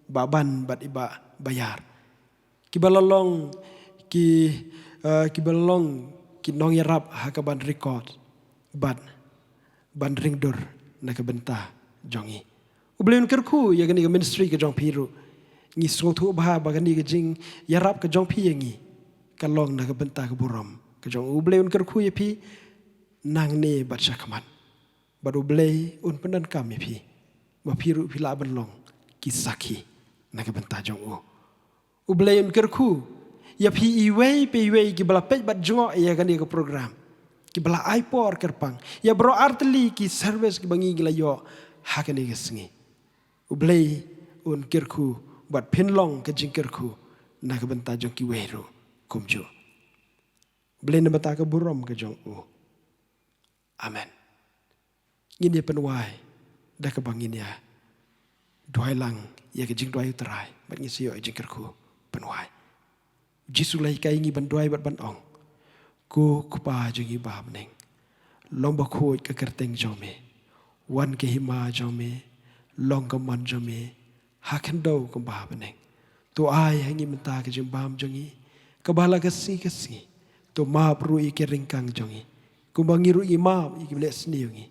Bah Ban bad i Bah Bayar, kiba la long ki, eh, kiba la long ki nongïarap ha ka ban record bad ban ring dur na ka bynta jong ngi. U Blei un kyrkhu ïa kane ka ministry ka jong phi ruh. Ngi sngewthuh bha ba kane ka jingïarap ka jong phi ïa ngi ka long na ka bynta ka burom ka jong U Blei. Un kyrkhu ïa phi nangne bad shakhmat. Bad U Blei un pyndonkam ïa phi ba phi ruh phi lah ban long ki sakhi na ka bynta jong u. U Blei un kyrkhu ïa phi iwei pa iwei kiba la peit bad jngoh ïa kane ka program, kiba la ai por kyrpang ïa baroh artylli ki service kiba ngi ngi la ïoh ha kane ka sngi. U Blei un kyrkhu bad phin long ka jingkyrkhu na ka bynta jong kiwei ruh kumjuh. U Blei na bynta ka burom ka jong u. Amen. Ngin ïa pynwai da kaba ngin ïa duwai lang ïa ka jingduwai U Trai bad ngin sa ïoh ïa ka jingkyrkhu pynwai. Jisu la hikai ïa ngi ban duwai bad ban ong, Ko Kpa jong ngi ba ha bneng, long bakhuid ka kyrteng jong me, wan ka hima jong me, long ka mon jong me ha khyndew kumba ha bneng. To ai ha ngi mynta ka jingbam jong ngi kaba ha la ka sngi ka sngi. To map ruh ïa ki ryngkang jong ngi kumba ngi ruh ngi map ïa kiba leh sniew ïa ngi.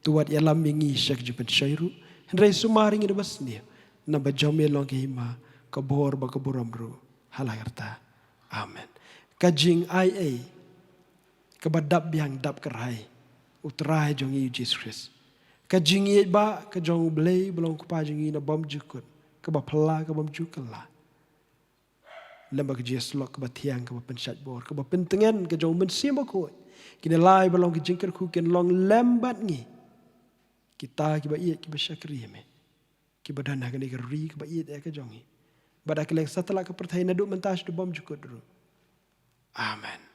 To wat ïalam ïa ngi sha ka jingpynshoi ruh, hynrei sumar ïa ngi da kaba sniew, namar ba jong me long ka hima, ka bor bad ka burom ruh ha la karta. Amen. Ka jingai ei kaba dap biang dap kyrhai u Trai jong ngi u Jisu Khrist. Ka jingïeit ba ka jong u Blei ba long u Kpa jong ngi na bymjukut, kaba phylla ka bymjukut la. Lem bad ka jingïasyllok kaba thiang kaba pynshait bor, kaba pyntngen ka jong u Mynsiem Bakhuid. Kine lai ba long ka jingkyrkhu kin long lem bad ngi. Kita kiba ïeit kiba shakri ïa me, kiba don ha kane ka ri kaba ïeit ïa ka jong ngi, bad ha kylleng satlak ka pyrthei naduh mynta shaduh bymjukut ruh. Amen.